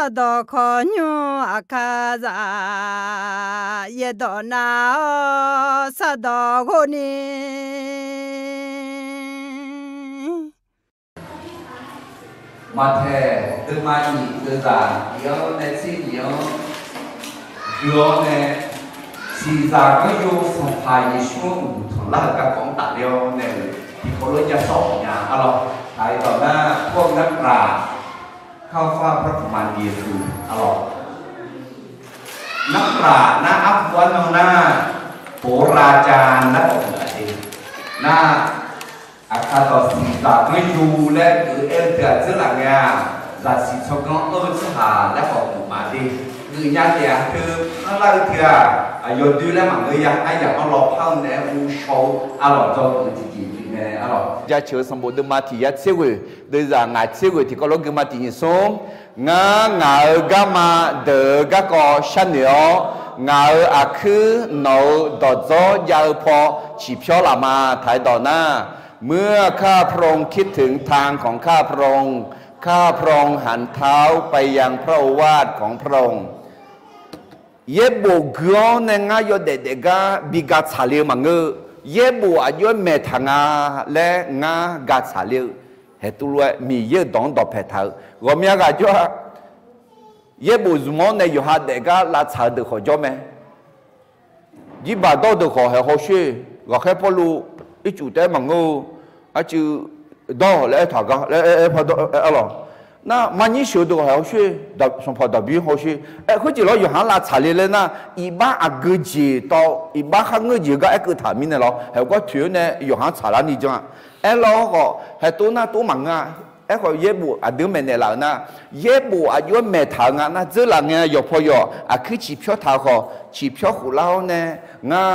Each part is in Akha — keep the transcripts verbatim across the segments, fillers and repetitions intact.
Sardawq khawqnymr aqkar zaq, yaerdawq nar-awr sardawq ghov ni. Maqtaeq deuvma nyiq deuvzaq nyiq-anr nae tser nyiq-anr gui-awr nae, siqzaq ganr yo Sanqpaq Yeqsur-anr uqduq tanqlar-euq garkawv-anr tafler-awr nae-euq tiqkawv lof-aer ja sawr-awq nya arlawq. Taq-iq dawq nar, พวกนักปราชญ์ ข้าวเฝ้าพระกุมาร เยซู arlawq. นักปราชญ์ nar, arhu arnan nar, โหราจารย์ laer khawf meuq-a jeq. Nar, aqkar dawq siqzaq ganr yo laer geuf-aer-eu deuq-aq dzeurlaf ngae-aq, zaqsiq tsawrganr anr-eu tsawrhaq laer khawf meuq ma de. Geufnya taef-aq teu, anrlar-eu teu-aq, aqyawf doe laer maqngeur ya. Aryamq-anr lawpar-eu naeq-aer ghovshaw-eu arlawq, dzawgeuf-eu tiqjeq pyeuf mae arlawq. Jaceuq-eu sanqbof deuvma tiq yar tser ghoeq, deuvzaq ngaq tser ghoeq tiqkawv lof-aer guima tiq nyiq smr. Ngar ngaq-euq garma deuq-eu garkawv sharnoeq-awr, ngaq-euq aqkuir nawq-euq dawqdzawr jav-eu paw ciqpyawr laf ma. Taq-iq dawq nar, เมื่อข้าพระองค์คิดถึงทางของข้าพระองค์ ข้าพระองค์หันเท้าไปยังพระโอวาทของพระองค์ Yaerbof gui-awr nae ngar yawdaef daef gar bi ga tsaqle-eu maqngeur-eu, yaerbof aqjox-aer maeq taq nga laer ngar ga tsaqle-eu, haeqtuvluv-aer Miqyaer-euq dawq-anr dawqpaeq taq-eu ghawqmya ghaq jawr-a. Yaerbof zmq-awr nae yawqha daef gar lavtsaq-eu deuq khawf jawr mae. Jirbaq dawr-eu deuq khawf haeq hawsher. Ghaqkhaer Pawrluv ircuf taef-aer maqngeur-eu, arcuiv dawr laer aertaq gar laer aer par dawr-a lawq. Nar, marnyir sheuq-eu deuq khawf haeq hawsher. Sanqpaq Daqbir hawsher. Aer, khoerjeq lawr yawqha-anr lavtsaq le laer nar, iqbax aqgeu jeq tawv, iqbax kharngeur jeq-eu gar aerkeuv taq mirnae lawr, haeq gar toeq-awr nae yawqha-anr tsaqlar ni jan-a. Aerlawr khawf haeqtov nar tov maqngeur-a. Aerkhawf yaerbof aqdui-anr maeqnaeq laf-euq nar, yaerbof aqjox-aer maeq taq-eu nga nar, dzeurlaf ngae yawqpaw yawq aqkuir ciqpyawr taq-eu khawf, ciqpyawr khof lar-awr nae, ngar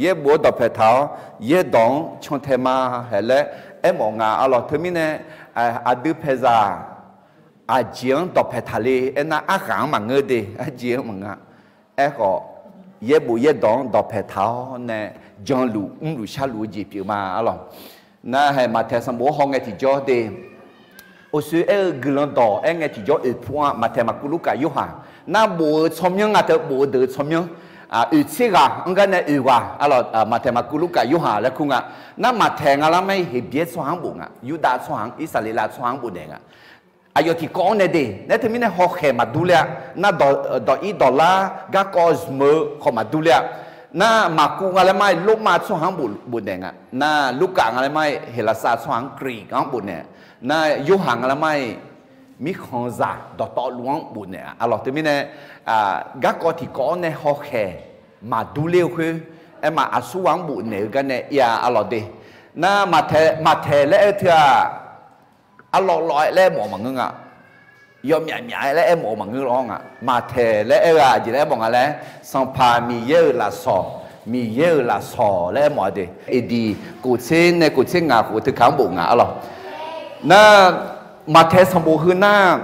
yaerbof-anr dawqpaeq taq-awr, yaerdawq-anr cantae ma haeq laer aermawf nga arlawq. Teumirnae aqdui paeqzaq aqjeq-anr dawqpaeq taq le aernar, arkhaq-anr maqngeur de, aqjeq-anr maqngeur. Aerkhawf, yaerbof yaerdawq-anr dawqpaeq taq-awr nae, janluf mrluf sharluf-eu jeq pyeuf ma arlawq. Nar, haeq Maqtaeq sanqbof-anr hawngae tiqjawr de, uqshoe aer-eu guiqlanq dawq aerngae tiqjawr oeqpur-a. Maqtaeq, Maqkuv, Lurkaf, Yorhaq. Nar, bof-eu tsawrmyanr nga teu, bof-eu deuq-eu tsawrmyanr, oeq tser ghaq-anr gar nae oeq ghaq arlawq. Maqtaeq, Maqkuv, Lurkaf, Yorhaq laer kur nga. Nar, Maqtaeq nga lar mar-aer Heqbyaer tsawrhaq-anr bof nga. Yurdav tsawrhaq-anr, Irsaqleqlav tsawrhaq-anr bof daef nga. Aqyawf tiqkawv-anr nae de, nar teumirnae hawkhaeq maqdur ler-a. Nar, dawq-ir dawqlar garkawv zmq-eu khawf maqdur ler-a. Nar, Maqkuv nga laer mar-aer Lormav tsawrhaq-anr bof, bof daef nga. Nar, Lurkaf nga laer mar-aer Heqlaqsar tsawrhaq-anr, Greek-anr bof naeq. Nar, Yorhaq nga laer mar-aer mirkhanqzaq dawqtawvluf-anr bof naeq-a arlawq. Teumirnae garkawv tiqkawv-anr nae hawkhaeq maqdur ler-eu khoer, aerma aqsurghaq-anr bof naeq-eu gar nae ir-a arlawq de. Nar, Maqtaeq, Maqtaeq laer aer-eu teu-aq, arlawv lawv-aer laer aermawf maqngeur nga. Yawmyaf myaf-aer laer aermawf-eu maqngeur lawr nga. Maqtaeq laer aer-eu-aq, aqjeq laer aermawf nga laer, Sanqpaq Miqyaer-euq lafsawq, Miqyaer-euq lafsawq laer aermawf-a de. Aqdiq kof tser nae kof tser ngaq khof teu kaq-anr bof nga arlawq. Nar, Maqtaeq sanqbof heu nar,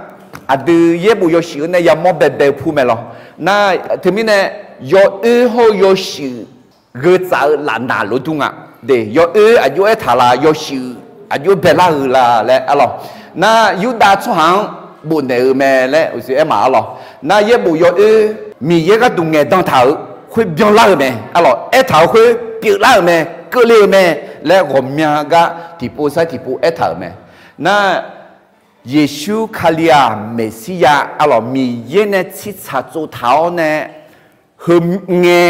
aqdui yaerbof yawshuif-eu nae yamawr baebae-eu pur mae lawr. Nar, teumirnae yawoer hawr-eu yawshuif gheu tsaf-eu lafnaq lof dur nga. De, yawoer aqjox aertaq la, yawshuif aqjox baelar-eu la laer arlawq. Nar, Yurdav tsawrhaq-anr bof naeq-eu mae laer uqshoe aermaf arlawq. Nar, yaerbof yawoer Miqyaer gharduq ngaeqdan taq-euq khoer byanlar-eu mae arlawq. Aertaq-euq khoer pyeuflar-euq mae, keuvle-eu mae laer ghawqmya gar tiqpov sair tiqpov aertaq-euq mae. Nar, Yeqsur Kali-aq Meqsirya arlawq, Miqyaer nae tsirtsaq tsovtaq-awr nae, heu ngae,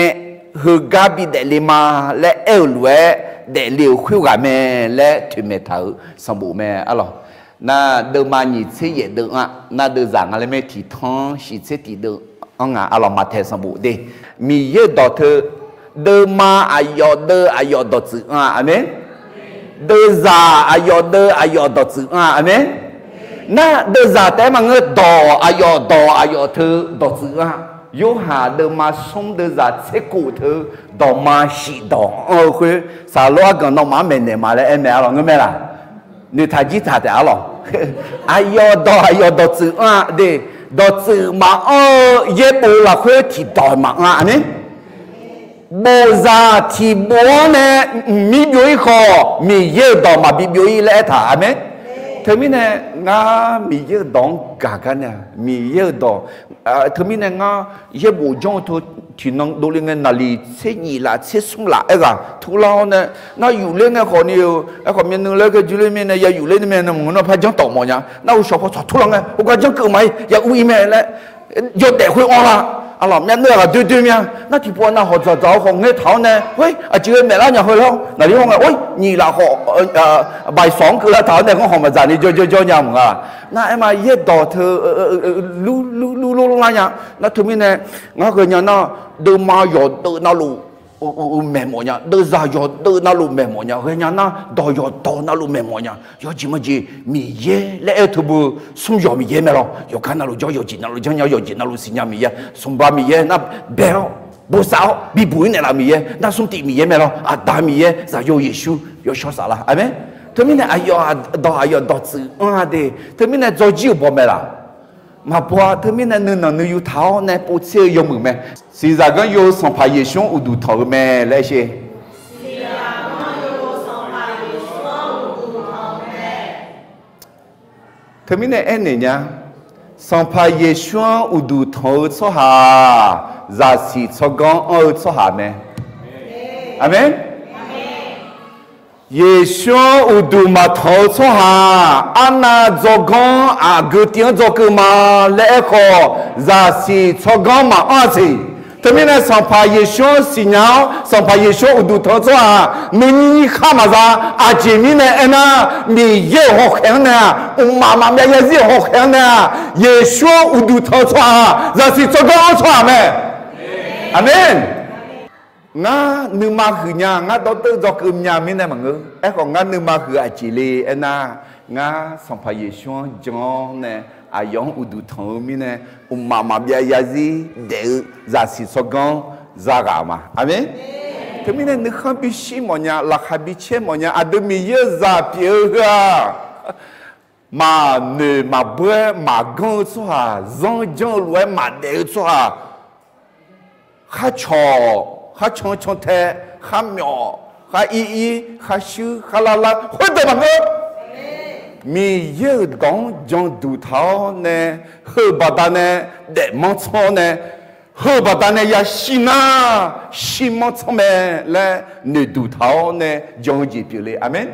heugar bidaef le ma laer aer-euq lof-aer daefle-euq khoerghaq mae laer toeqmaeq taq-euq sanqbof mae arlawq. Nar, deuvma nyiq tser yaef deuv-anr-a. Nar, deuvzaq nga laer mae tiq tanr shiq tser tiq deuv-anr nga arlawq. Maqtaeq sanqbof de, Miqyaer-euq dawq teu, deuvma aqyawf deuv aqyawf dawqtsuif-anr-a. Aqmeq. Deuvzaq aqyawf deuv aqyawf dawqtsuif-anr-a. Aqmeq. Nar, deuvzaq taef-aer maqngeur, dawq aqyawf dawq aqyawf teu dawqtsuif-anr-a. Yorhaq deuvma smr deuvzaq tser kof teu dawqma shif dawq-anr-eu khoer, saqlor arganq nawmaf-anr maeqnaeq ma laer aer mae arlawq. Ngeur mae laq? Noeqtaq jir taq taef arlawq. Aqyawf dawq aqyawf dawqtsuif-anr-a de. Dawqtsuif maqanr-eu yaerbof lafkhoer tiqdawq maqanr-a. Aqmeq. Bofzaq tiqbof-anr nae mqmir byov-ir khawf, Miqyaer-euq dawq maqbi byov-ir laer aertaq. Aqmeq. Teumirnae ngar Miqyaer-euq dawq-anr gaq gar nae-aq, Miqyaer-euq dawq, teumirnae ngar yaerbof janr-eu teu tiqnan dovle ngae naqliq tser nyif laf tser smr laf aerghaq turlar-awr nae, nar yufler ngae khawf ni-eu, aerkhawf myavnuiv laer ghae jurler mirnae ya yufler ni mae, nawmaf ngeur nar par janr tawf mawf nya. Nar uqshawq paw tsawq turlar ngae, heugar janr keuv maqir, ya ur-ir mae laer yawdaef khoer anr lar. Arlawq, myavnuiv ghaq doer doer mya. Nar tiqpov nav hawq dzaqdzaq-awr khawf ngae taq-awr nae, khoer aqjeq ghae maeqlar nya heu lar-awr, naqli hawr ngae, oer, nyiq laf khawf, baeq sawq-anr keuvlar taq-awr nae, nganrhawq maqdzaq ni jawrjawr jawr nya maqnga. Nar aer ma, yaerdawq teu lurlur lurlar nya. Nar teumirnae ngar ghaenya nar, deuvma yawqdeuv navluf maeqmawf nya, deuvzaq yawqdeuv navluf maeqmawf nya, ghaenya nar dawq yawqdawq navluf maeqmawf nya. Yawjeq majeq Miqyaer laer aer-eu teu beu, smr yawq Miqyaer mae lawr. Yawqgar navluf janr, yawqjeq navluf janr nya, yawqjeq navluf siqnya Miqyaer, sanqpaq Miqyaer nar bae-awr bosav-awr bibuq-ir naeqlaf Miqyaer, nar smr tif Miqyaer mae lawr. Aqda Miqyaer, Zaqyo Yeqsur, yawshawr saflar. Aqmeq. Teumirnae aqyawf dawq aqyawf dawqtsuif anr-a de. Teumirnae dzawjir-euq baw mae laq? Maqbaw-a. Teumirnae nuinanq nuiyu taq-awr nae povtser-eu yawmuiq mae. Siqzaq ganr yo-eu Sanqpaq Yeqsur-anr uqduq tanq-eu mae laer sher. Teumirnae aernaeq nya, Sanqpaq Yeqsur-anr uqduq tanq-eu tsawrhaq-aq, zaqsiq tsawrganr anr-eu tsawrhaq mae. Aqmeq. Yeqsur-anr uqduq maqtanq-eu tsawrhaq-aq, arnav dzawganr aqgeu tiv-anr dzawkeuv ma laer aerkhawf, zaqsiq tsawrganr maqanr-a siq. Teumirnae Sanqpaq Yeqsur-anr siqnya-awr, Sanqpaq Yeqsur-anr uqduq tanq-eu tsawrhaq nuinyir khar maqza. Aqjeq mirnae aernar, Miqyaer-euq hawkhaeq-anr nae-aq, mqmaq maqbyav zarzir-euq hawkhaeq-anr nae-aq, Yeqsur-anr uqduq tanq-eu tsawrhaq zaqsiq tsawrganr anr tsawrhaq mae. Aqmeq. Ngar nuima huiq nya, ngar dawrdeuv dzawkeuv nya mirnae maqngeur. Aerkhawf ngar nuima huiq aqjeq le aernar, ngar Sanqpaq Yeqsur-anr jan-awr nae aqyawf-anr uqduq tanq-eu mirnae, mqmaq maqbyav zarzir daef-eu zaqsiq tsawrganr zaghaq ma. Aqmeq. Teumirnae nuikhanr bishir mawfnya, laqkhaq bicaer mawfnya, aqdui Miqyaer-euq zaq pyeuf-eu heu-aq, maqnoeq maqbeur-aer maqganr-eu tsawrhaq, zanr janr-eu lof-aer maqdaef-eu tsawrhaq, kharcawq, kharcan cantae, kharmyawf, khar ir ir, khar shuir, khar lar lar, khoerdeuq maqngeur. Miqyaer-euq dawq-anr janduq taq-awr nae, heu baqdanae daefmanr tsanr-awr nae, heu baqdanae yashir nar, shirmanr tsanr mae laer noeqduq taq-awr nae jan-eu jeq pyeufle. Aqmeq.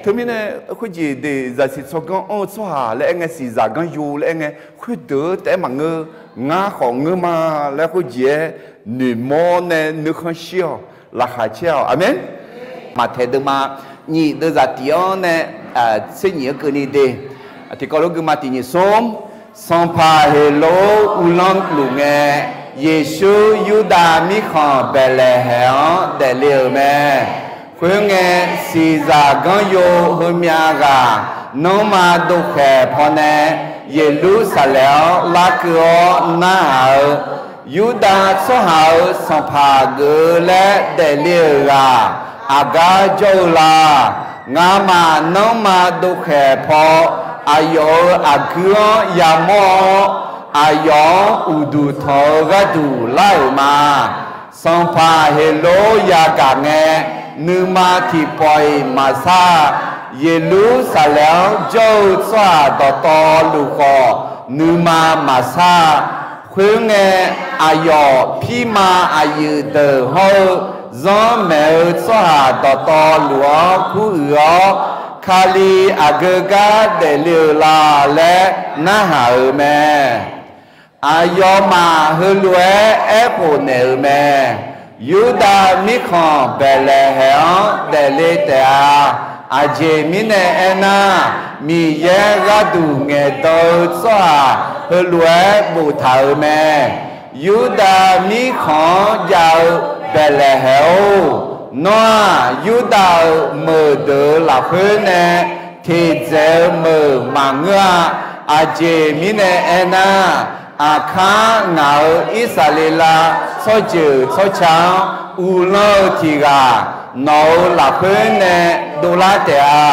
Teumirnae khoerjeq de, zaqsiq tsawrganr anr-eu tsawrhaq laer aer ngae, siqzaq ganr yo laer aer ngae, khoerdeuq-eu taef-aer maqngeur. Ngar khawf ngeur ma laer khoerjeq-aer noeqmawr nae nuikhanr shir-awq, laqkhaq caer-awq. Aqmeq. Maqtaeq deuvma nyif deuvzaq tiq-anr nae tser nyif-anr keuvni de. Tiqkawv lof guima tiq nyif smr. Sanqpaq Heqlov uvlanr luf ngae, Yeqsur Yurdav mirkhanq Baeqlaeqhaeq-anr daefle-euq mae. Khoerngae, siqzaq ganr yo heumyav ghaq nanrma dovkhaeq pawnae Yeqlursaqlaeq-anr larkeuv-awr narhaq-eu, Yurdav tsawrhaq-euq sanqpaq geuf-eu laer daefle-euq ghaq aqgar jawr-eu la? Ngamaf nanrma dovkhaeq paw aqyawf-euq aqguir-anr yamawr-awr, aqyawf-anr uqduq tanq-eu gharduq lar-euq ma. Sanqpaq Heqlov yagaq ngae, nuima tiqpawf-iq maqsar-a. Yeqlursaqlaeq-anr jawr-eu tsawrhaq dawqtawvluf khawf, nuima maqsar-a. Khoerngae, aqyawf pirma aqyuif deuq hawr-eu zanrmaeq-eu tsawrhaq dawqtawvluf-anr kuruiq-awr, Kali aqgeu gar daefle-euq la laer narhaq-euq mae. Aqyawfmaf heulof-aer aerkhof naeq-euq mae. Yurdav mirkhanq Baeqlaeqhaeq-anr daefle taef-a. Aqjeq mirnae aernar, Miqyaer gharduq ngaeqdan-eu tsawrhaq heulof-aer boftaq-euq mae. Yurdav mirkhanq-anr jav-eu Baeqlaeqhaeq-or, nawr-aq, Yurdav-euq meuqdeuq-euq lafkhoer nae teqdzaeq-eu meuq maqngeur-a. Aqjeq mirnae aernar, aqkar ngaq-euq Irsaqleqlav tsawrjeuq tsawrca-anr uvlanr-eu tiq ghaq nawq-euq lafkhoer nae dovlar taef-a.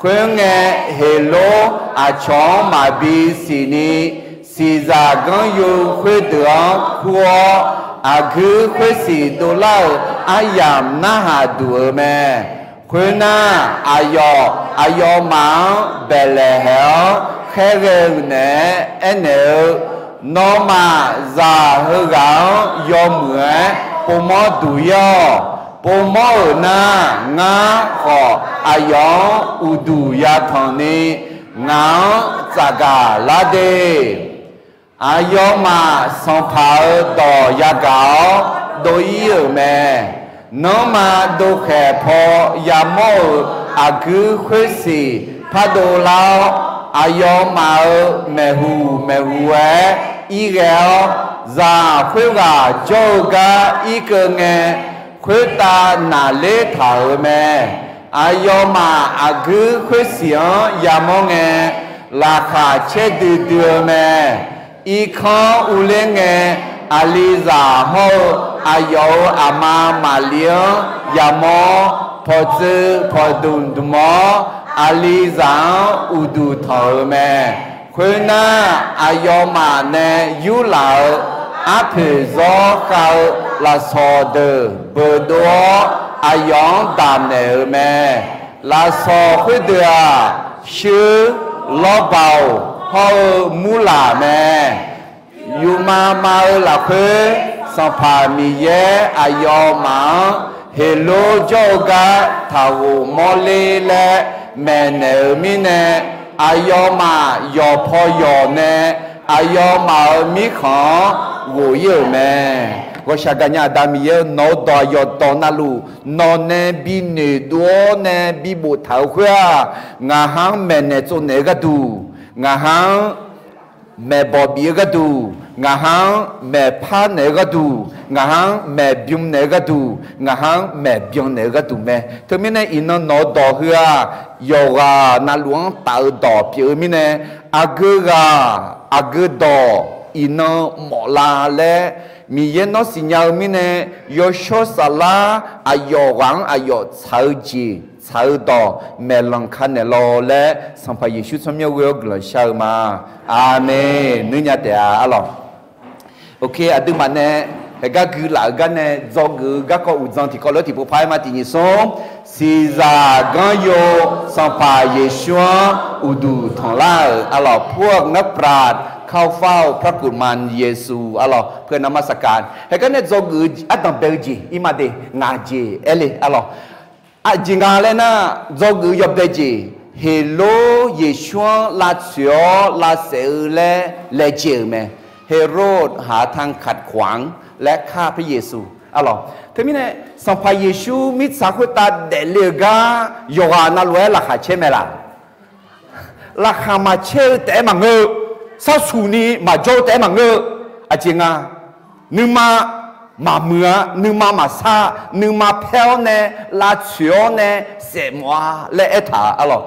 Khoerngae, Heqlov aqcawq-anr maqbi siqni, siqzaq ganr yo khoerdeuq-anr kur-awr, aqguir khoersiq dovlar-euq aryamq narhaq duq-eu mae. Khoernar, aqyawf aqyawfmaf-anr Baeqlaeqhaeq-anr khaerghae-euq naeq-aer aernaeq-eu, Nawmaf zaq heughaq-anr yawmuiq-aer povmawr duq ir-awq. Povmawr-euq nar, ngar khawf aqyawf-anr uqduq yatanq ni, ngaq-anr tsafgaq lar de. Aqyawfmaf sanqpaq-euq dawq yagaq-awr dov ir-euq mae. Nanrma dovkhaeq paw yamawr-euq aqguir khoersiq pardov lar-awr, aqyawfmaf-euq maeqhuq maeqhuq-aer irghae-awr, zaq khoerghaq jawr-eu gar irkeuv ngae, khoertav naqler taq-euq mae. Aqyawfmaf aqguir khoersiq-anr yamawr ngae, laqkhaq caerdui dui-eu mae. Irkanr uvler ngae, aqlizaq hawr-eu aqyawf-euq aqma Maqli-anr yamawr, pawqtsuif pawqdmq dmq-awr, aqlizaq-anr uqduq tanq-euq mae. Khoernar, aqyawfmaf nae yurlaf-euq arpoeq zawr khav-eu lafsawq deuq beuqdov-awr, aqyawf-anr damqnaeq-euq mae. Lafsawq khoerdeuq-aq, shuir, lawrbaoq hawr-eu murlaq mae. Yufmav mav-eu lafkhoer, Sanqpaq Miqyaer aqyawfmaf-anr Heqlor jawr-eu gar taqghof mawrler laer maeqnaeq-euq mirnae, aqyawfmaf yawqpaw yawq nae aqyawfmaf-euq mirkhanq-anr ghof ir-euq mae. Ghawqshaq gaqnya Aqda Miqyaer-eu, nawq-eu dawq aqyawf dawq navluf nawq nae bi noeqdov-awr nae bi boftaq-euq khoer-aq, ngaqha-anr maeqnaeq tsovnaeq-eu gharduq, ngaqha-anr maeqbawq bif-eu gharduq, ngaqha-anr maeqpar naeq-eu gharduq, ngaqha-anr maeqbym naeq-eu gharduq, ngaqha-anr maeqbyan naeq-eu gharduq mae. Teumirnae iqnan nawq-eu dawq heu-aq, yawqghaq navluf-anr taf-eu dawq pyeuf-eu mirnae, aqgeu ghaq aqgeu dawq iqnan mawf la laer, Miqyaer nawr siqnya-eu mirnae, yawshawr saflar aqyawf ghaq-anr aqyawf tsaq-eu jeq tsaq-eu dawq maeqlanq ka naeq law laer, Sanqpaq Yeqsur tsawrmyanr ghoe-awr guiqlanq shar-eu ma. Aqmeq. Nuirnya taef-a arlawq. Oke, aqduimaf nae haeqgar guilaf-euq gar nae dzawgeuf-eu garkawv uqdzan tiqkawv lof-aer tiqpov par-aer ma. Tiq nyiq smr, siqzaq ganr yo Sanqpaq Yeqsur-anr uqduq tanqlar-euq arlawq, พวกนักปราชญ์เข้าเฝ้าพระกุมารเยซู arlawq, เพื่อนมัสการ haeqgar nae dzawgeuf-eu ardanq bae-eu jeq ir ma de, ngaq jeq aer le arlawq. Aqjeq nga laer nar, dzawgeuf-eu yawbae jeq, Heqlor Yeqsur-anr lavtsoeq-awr lavsaef-eu laer laejae-euq mae. Herod หาทางขัดขวางและฆ่าพระเยซู arlawq. Teumirnae, Sanqpaq Yeqsur mirtsaq khoertav daefle-euq gar yawqghaq navluf-aer laqkhaq caer mae laq? Laqkhaq maqcaer-eu taef-aer maqngeur-eu, sarsuq ni maqjawr-eu taef-aer maqngeur-eu, aqjeq nga, nuima maqmuiq-a, nuima maqsar, nuima paer-awr nae, lavtsoeq-awr nae saefmawf-a laer aertaq-a arlawq.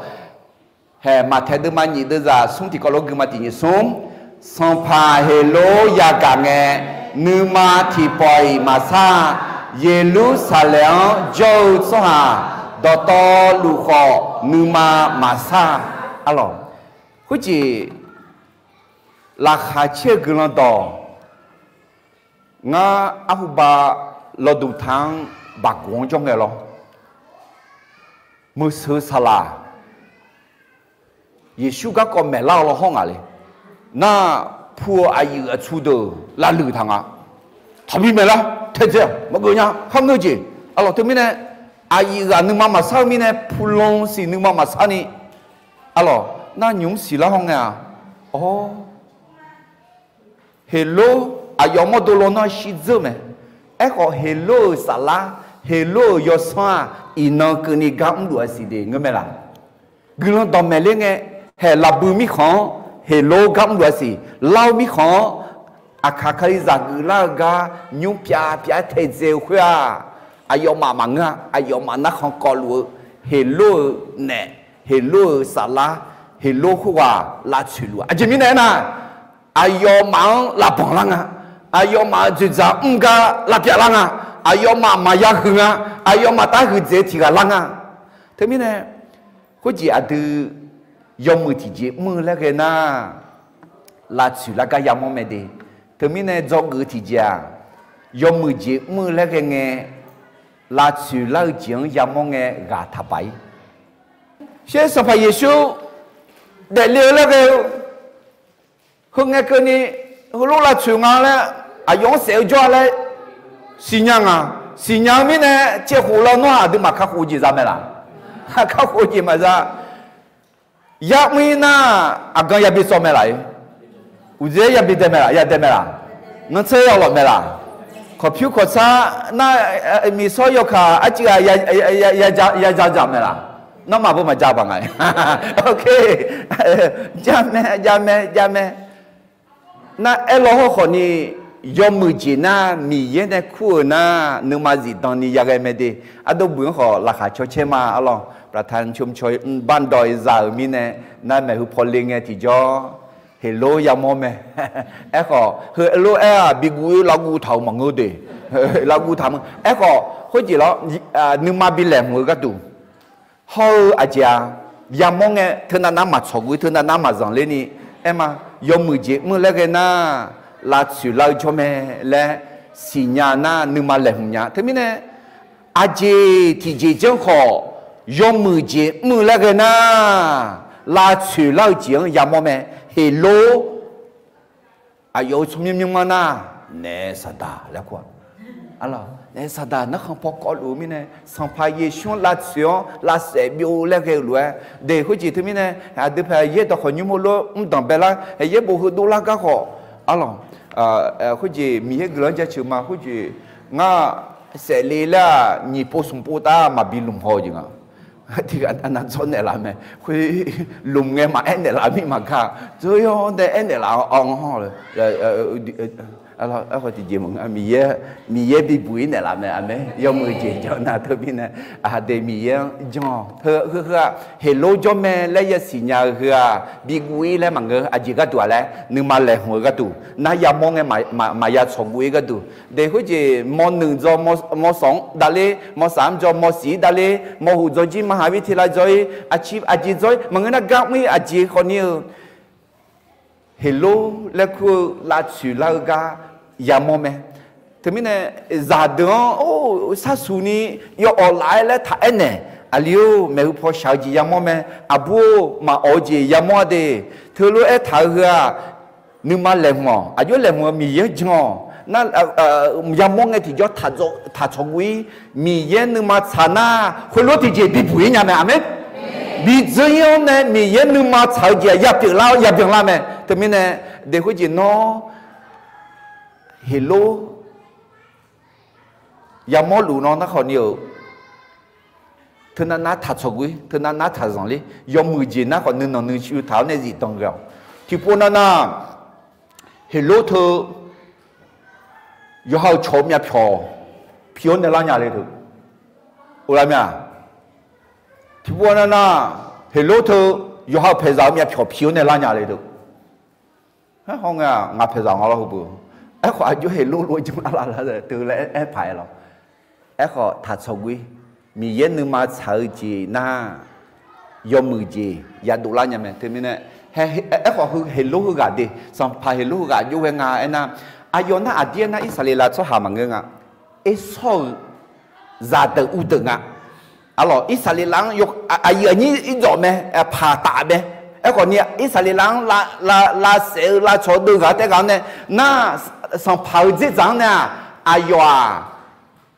Haeq, Maqtaeq deuvma nyiq deuvzaq smr tiqkawv lof-aer gui ma. Tiq nyiq smr, Sanqpaq Heqlor yagaq ngae, nuima tiqpawf-iq maqsar, Yeqlursaqlaeq-anr jawr-eu tsawrhaq dawqtawvluf khawf nuima maqsar arlawq. Khoerjeq laqkhaq caer-eu guiqlanq dawq, ngar arhuba lawduq taq-anr baqguq-anr jawr ngae lawr, meuqseuq saqlaq Yeqsur garkawv maeqlar-awr lawhawr ngaq le. Nar, pu-eu aqyuif aqtsu deuq lavluiq taq nga. Taqbi maeqlar taedzae-aq maqgeuf nya kharngeur jeq. Arlawq, teumirnae aqyuif ghaq nuima maqsar-eu mirnae, pulan siq nuima maqsar ni, arlawq, nar nymq mr siqlar hawr ngae-aq, awr, Heqlor aqyawf mawrdo law nar shirdzeur mae. Aerkhawf, Heqlor-euq saflar, Heqlor-euq yawsanr-aq, iqnan keuvni gar mrluf-a siq de ngeur mae laq? Guiqlanq dawqmaeq ler ngae, haeq lafbui mirkhanq-anr Heqlor gar mrluf-a siq. Lar-eu mirkhanq-anr aqkaq kalizaq geuflar-eu gar nymr pyav pyav-aer taedzae-eu khoer-aq, aqyawfmaf maqngeur-a. Aqyawfmaf narkhan kawvluf-eu Heqlor-euq naef, Heqlor-euq saflar, Heqlor khoerghaq lavtsoeq luf-a. Aqjeq mirnae aernar, aqyawfmaf-anr lavbanq lar nga. Aqyawfmaf-euq dzoeqdzaq mr gar lavpyav lar nga. Aqyawfmaf maqya huiq nga. Aqyawfmaf tar huiqdzaeq-eu tiq ghaq lar nga. Teumirnae, khoerjeq aqdui yawmuiq tiqjeq mr-eu laer ghae nar, lavtsoeq lar gar yamawr mae de. Teumirnae dzawgeuf-eu tiqjeq-aq, yawmuiq jeq mr-eu laer ghae ngae, lavtsoeq lar-eu jeq-anr yamawr ngae ghaq taqbaq-ir. Sher Sanqpaq Yeqsur daefle-eu laer ghae-eu, heu ngae keuvni heulof lavtsoeq nga laer aqyawf-anr saef-eu jawr-a laer siqnya nga. Siqnya-eu mirnae caevkhof lawnmr-aq aqduimaf kakhof-eu jeq za mae laq? Kakhof-eu jeq maqza. Yar mr-ir nar, aqgan yabi sawv mae laq-ir? Uqdzaer yabi dae mae laq? Yadae mae laq? Nanrtser yawlawf mae laq? Kawqpyur kawqsar nar, miqsawr yawkaq arciv ghaq ya, ya, ya, ya, ya, ya ja dzaq mae laq? Nawmaf beu maqja baq nga. Ok. Jamae, jamae, jamae. Nar aerlaw hawrkhawf ni, yawmuiq jeq nar Miqyaer nae kur-euq nar nuima zifdan ni yaghae mae de. Ardov buiq-anr khawf laqkhaq caw caer ma arlawr. ประธานชุมชน bardawq-iq za-euq mirnae, nar maeqhu paw le ngae tiqjawr, Heqlor yamawr mae. Aerkhawf heu Heqlor aer-aq biguv-ir lavguv taq-euq maqngeur de. Lavguv taq ma. Aerkhawf khoerjeq lawr, nuima bi laeqhmq-eu gharduq hawr-eu aqjeq-a, yamawr ngae teunav nav maqtsawq guv-ir, teunav nav maqzanq ler ni aer ma. Yawmuiq jeq mr-eu laer ghae nar, lavtsoeq lar-eu jawr mae laer siqnya nar nuima laeqhmq nya. Teumirnae aqjeq tiqjeq janr khawf, yawmuiq jeq mr-eu laer ghae nar, lavtsoeq lar-eu jeq-anr yamawr mae. Heqlor aqyawf-euq tsawrmyanr myanrma nar, naef saqdaq laer kur-a. Arlawr, naef saqdaq narkhan paw kawvluf-eu mirnae, Sanqpaq Yeqsur-anr lavtsoeq-awr lavsaef byov laer ghae-eu lof-aer, de khoerjeq teumirnae, aqdui paeq yaer dawqkhawq nymr heulof mrdanq bae lar, yaer bof heudov lar gar khawf, arlawr, khoerjeq Miqyaer guiqlanq-anr jaceuq ma. Khoerjeq ngar saefle laer-aq, nyiq pov smq pov tav maqbi lmq haw-eu jeq nga. Tiqghaq nav dzawr naeqlaf mae. Khoer lmq ngae maqaer naeqlaf mir maqgar, dzeur yawr nae aer naeqlaf-awr anr-awr, Miqyaer, Miqyaer bibuq-ir naeqlaf mae. Aqmeq. Yawmuiq jeq janr nar teumirnae, aqdui Miqyaer-anr janr-awq. Heu heu-aq, Heqlor jawr mae laer yasiq nya-eu heu-aq, biguv-ir laer maqngeur. Aqjeq gharduq-aq laer, nuima laeqhmq-eu gharduq nar, yamawr ngae maqya tsawqguv-ir gharduq. De khoerjeq mawrnuiq dzaw mawrsanq-anr davler, mawrsaq-anr dzaw mawrsiq-ir davler, mawrhuq dzaw jir mawrhaq-ir tilav dzaw-ir, aqci aqjeq dzaw-ir maqngeur nar, gar mr-ir aqjeq khawfni-eu Heqlor laer kur-eu lavtsoeq lar-eu gar yamawr mae. Teumirnae zaqdeuq-anr or sharsuq ni yawawf laf-aer laer taq aernaeq, aqli-or maeqhu paw shaq-eu jeq yamawr mae. Aqbur-or maqawf-eu jeq yamawr-a de. Teulof-aer taq-eu heu-aq, nuima laeqhmq-awq. Aqjox laeqhmq-eu Miqyaer-anr jan-awq. Nar yamawr ngae tiqjawr taq tsawqguv-ir, Miqyaer nuima tsaq nar, khoerlof tiqjeq bibuq-ir nya mae. Aqmeq. Bidzeur ir-anr nae Miqyaer nuima tsaq-eu jeq-aq yapyeuf lar-awr yabyan lar mae. Teumirnae de khoerjeq nawr Heqlor yamawr luf nawr nar khawfni-euq, teunav nar taq tsawqguv-ir, teunav nar taq zanqler, yawmuiq jeq nar khawf nuinanq nuishuir taq-awr nae zifdan ghae-awq. Tiqpov nav nar, Heqlor teu yawqha-euq cawq-eu myavpyawq pi-awr nae lar nya le teu. Or lar mir-a? Tiqpov nav nar, Heqlor teu yawqha-euq paeqzaq-eu myavpyawq pi-awr nae lar nya le teu. Haer haw ngae-aq, ngaq paeqzaq nga lawr heu beu. Aerkhawf aqjox Heqlor lof-aer janr lar lar teu laer aer paq-aer lawr. Aerkhawf taq tsawqguv-ir, Miqyaer nuima tsaq-eu jeq nar, yawmuiq jeq yadov lar nya mae. Teumirnae, aerkhawf heu Heqlor heughaq de, sanqpaq Heqlor heughaq jov ghae nga aernar, aqyawf nar aqdir aernar Irsaqleqlav tsawrhaq maqngeur nga. Ersawr-euq zaqdeuq uvdeuq nga. Arlawq, Irsaqleqlav-anr aqyuif aqnyir irdawq mae, paq taf mae. Aerkhawf ni Irsaqleqlav-anr lavsaef-eu lavcawq deuv ghaq taef ghaq-anr nae, nar sanqpaq-euq dzerdzaq-anr nae-aq, aqyawf-aq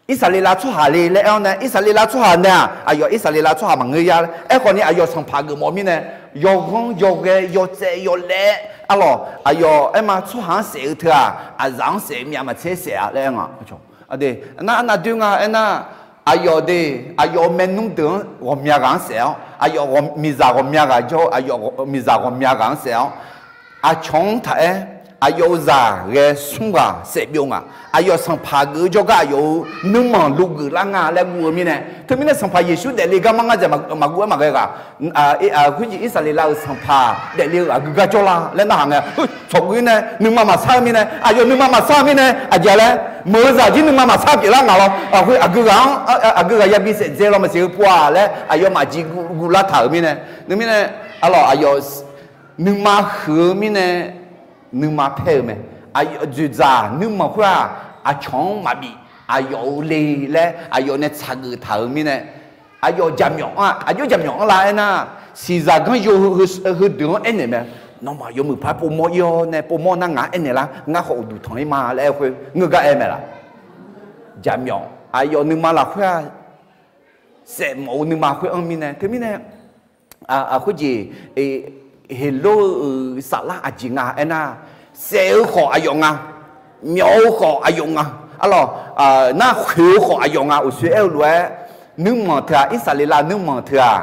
Irsaqleqlav tsawrhaq le laer aer-awr nae, Irsaqleqlav tsawrhaq nae-aq, aqyawf Irsaqleqlav tsawrhaq maqngeur ya. Aerkhawf ni aqyawf sanqpaq geufmawf mirnae, yawghanr yawghae yawtsaev yawlaev, arlawq, aqyawf aerma tsawrhaq-anr saef-eu teu-aq, aqzaf-anr saef-eu myav maqtser saef-a laer aer nga. Nar arnav doer nga aernar, aqyawf de, aqyawf-euq maernmr deuq-anr ghawqmya ghaq-anr saef-awr, aqyawf miqzaq ghawqmya ghaq jawr-eu, aqyawf miqzaq ghawqmya ghaq-anr saef-awr, aqcawq-anr taq aer, aqyawf-euq zaq ghae smr ghaq saef byov nga. Aqyawf sanqpaq geuf-eu jawrgar aqyawf-euq nuirmanq luf geuf lar nga laer guv-eu mirnae, teumirnae Sanqpaq Yeqsur daefle garma ngar dzaq maqguv-aer maqghae ghaq. Khoerjeq Irsaqleqlav-euq sanqpaq daefle-eu aqgeu gar jawrlar laer narhaq ngae, tsawqguv-ir nae nuima maqsar-eu mirnae, aqyawf nuima maqsar-eu mirnae, aqjeq laer meuq-eu zaq jir nuima maqsar pyeuflar ngaq lawr. Aqgeu ghaq-anr, aqgeu ghaq yabi saef dzae law maqsiq-eu pov-aq laer aqyawfmaf jeq guvlar taq-euq mirnae, nuimirnae, arlawq, aqyawf nuima huiq-eu mirnae, nuima paer-eu mae. Aqyawf dzoeqdzaq nuirmanq khoer-aq, aqcawq-anr maqbif aqyawf-euq le laer aqyawf nae tsaqgeuf taq-euq mirnae, aqyawf jaqmyawf-anr-aq, aqjox jaqmyawf-anr la aernar, siqzaq ganr yo heu, heudeuq-anr aernaeq mae. Nawmaf yawmuiq par povmawr ir-awr nae, povmawr nar ngaq-anr aernaeq lar, ngar khawf uqduq tanq ir ma laer aer khoer ngeur gar aer mae laq? Jaqmyawf aqyawf nuima lafkhoer-aq, saefmawf-eu nuima khoer-anr mirnae, teumirnae, khoerjeq, Heqlor-euq saflar aqjeq nga aernar, saef-eu khawf aqyawf nga, myawf-eu khawf aqyawf nga, arlawq, nar khoeq-eu khawf aqyawf nga. Uqshoe aer-eu lof-aer, nuirmanq teu-aq, Irsaqleqlav nuirmanq teu-aq,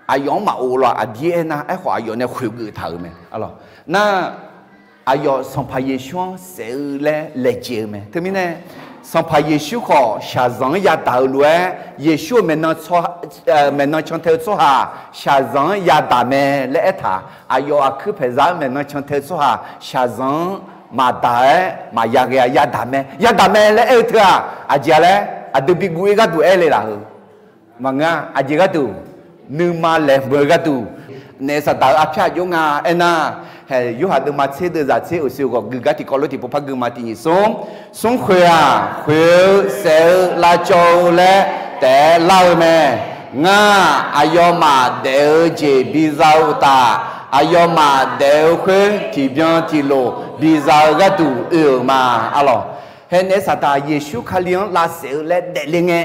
aqyawf-anr maqof lawq. Aqdir aernar, aerkhawf aqyawf nae khoeq geuf taq-euq mae, arlawq. Nar, aqyawf Sanqpaq Yeqsur-anr saef-eu laer laejae-eu mae. Teumirnae, Sanqpaq Yeqsur khawf shaqzanq-anr yadaq-eu lof-aer, Yeqsur-euq maeqnan, maeqnan can tae-eu tsawrhaq shaqzanq-anr yadaq mae laer aertaq. Aqyawf aqkuir paeqzaq-anr maeqnan can tae-eu tsawrhaq shaqzanq-anr maqdaq-aer maqya ghae-a, yadaq mae, yadaq mae laer aer-eu teu-aq, aqjeq-a laer aqdui bi guv-ir gharduq aer le laf-eu maqngeur-a. Aqjeq gharduq, nuima laeqhmq-eu gharduq, naef Saqdaq-euq arpyar aqjox nga aernar, hae, Yorhaq deuvma tser deuvzaq tser uqshoe ghawq gui gar tiqkawv lof tiqpov par gui ma. Tiq nyiq smr, smr khoeq-aq, khoeq-eu saef-eu lavcawv-eu laer taef-aer lar-eu mae. Ngar, aqyawfmaf daef-eu jeq biza-eu uqtaf, aqyawfmaf daef-eu khoer tiqbyan tiqlof biza-eu gharduq oe-euq ma, arlawq. Hae, naef Saqdaq Yeqsur Kali-anr lavsaef-eu laer daefle ngae,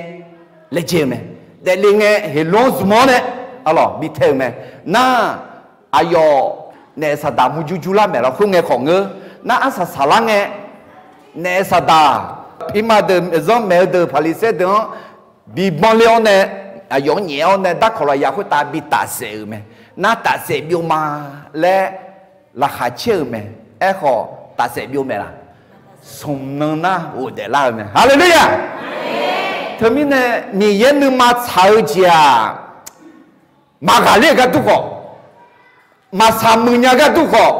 laejae-eu mae. Daefle ngae, Heqlor-anr zmq-awr nae, arlawq, bi tae-euq mae. Nar, aqyawf naef Saqdaq murjur jur lar maeq lawr, khoerngae khawf ngeur. Nar arsaq saqlar ngae, naef Saqdaq, pirma deuq, zanrmaeq-eu deuq, Paqliqsaer deuq-anr bi banr ler-awr nae, aqyawf-anr nyaef-awr nae darkawq lafyaq khoertav bi tafsaef-euq mae. Nar tafsaef byov ma laer laqkhaq caer-euq mae. Aerkhawf tafsaef byov mae laq? Smq nan nar ghofdaef lar-eu mae. Haleluya! Teumirnae Miqyaer nuima tsaq-eu jeq-aq, maqghaqler-eu gharduq khawf, maqsaq muiq nya gharduq khawf,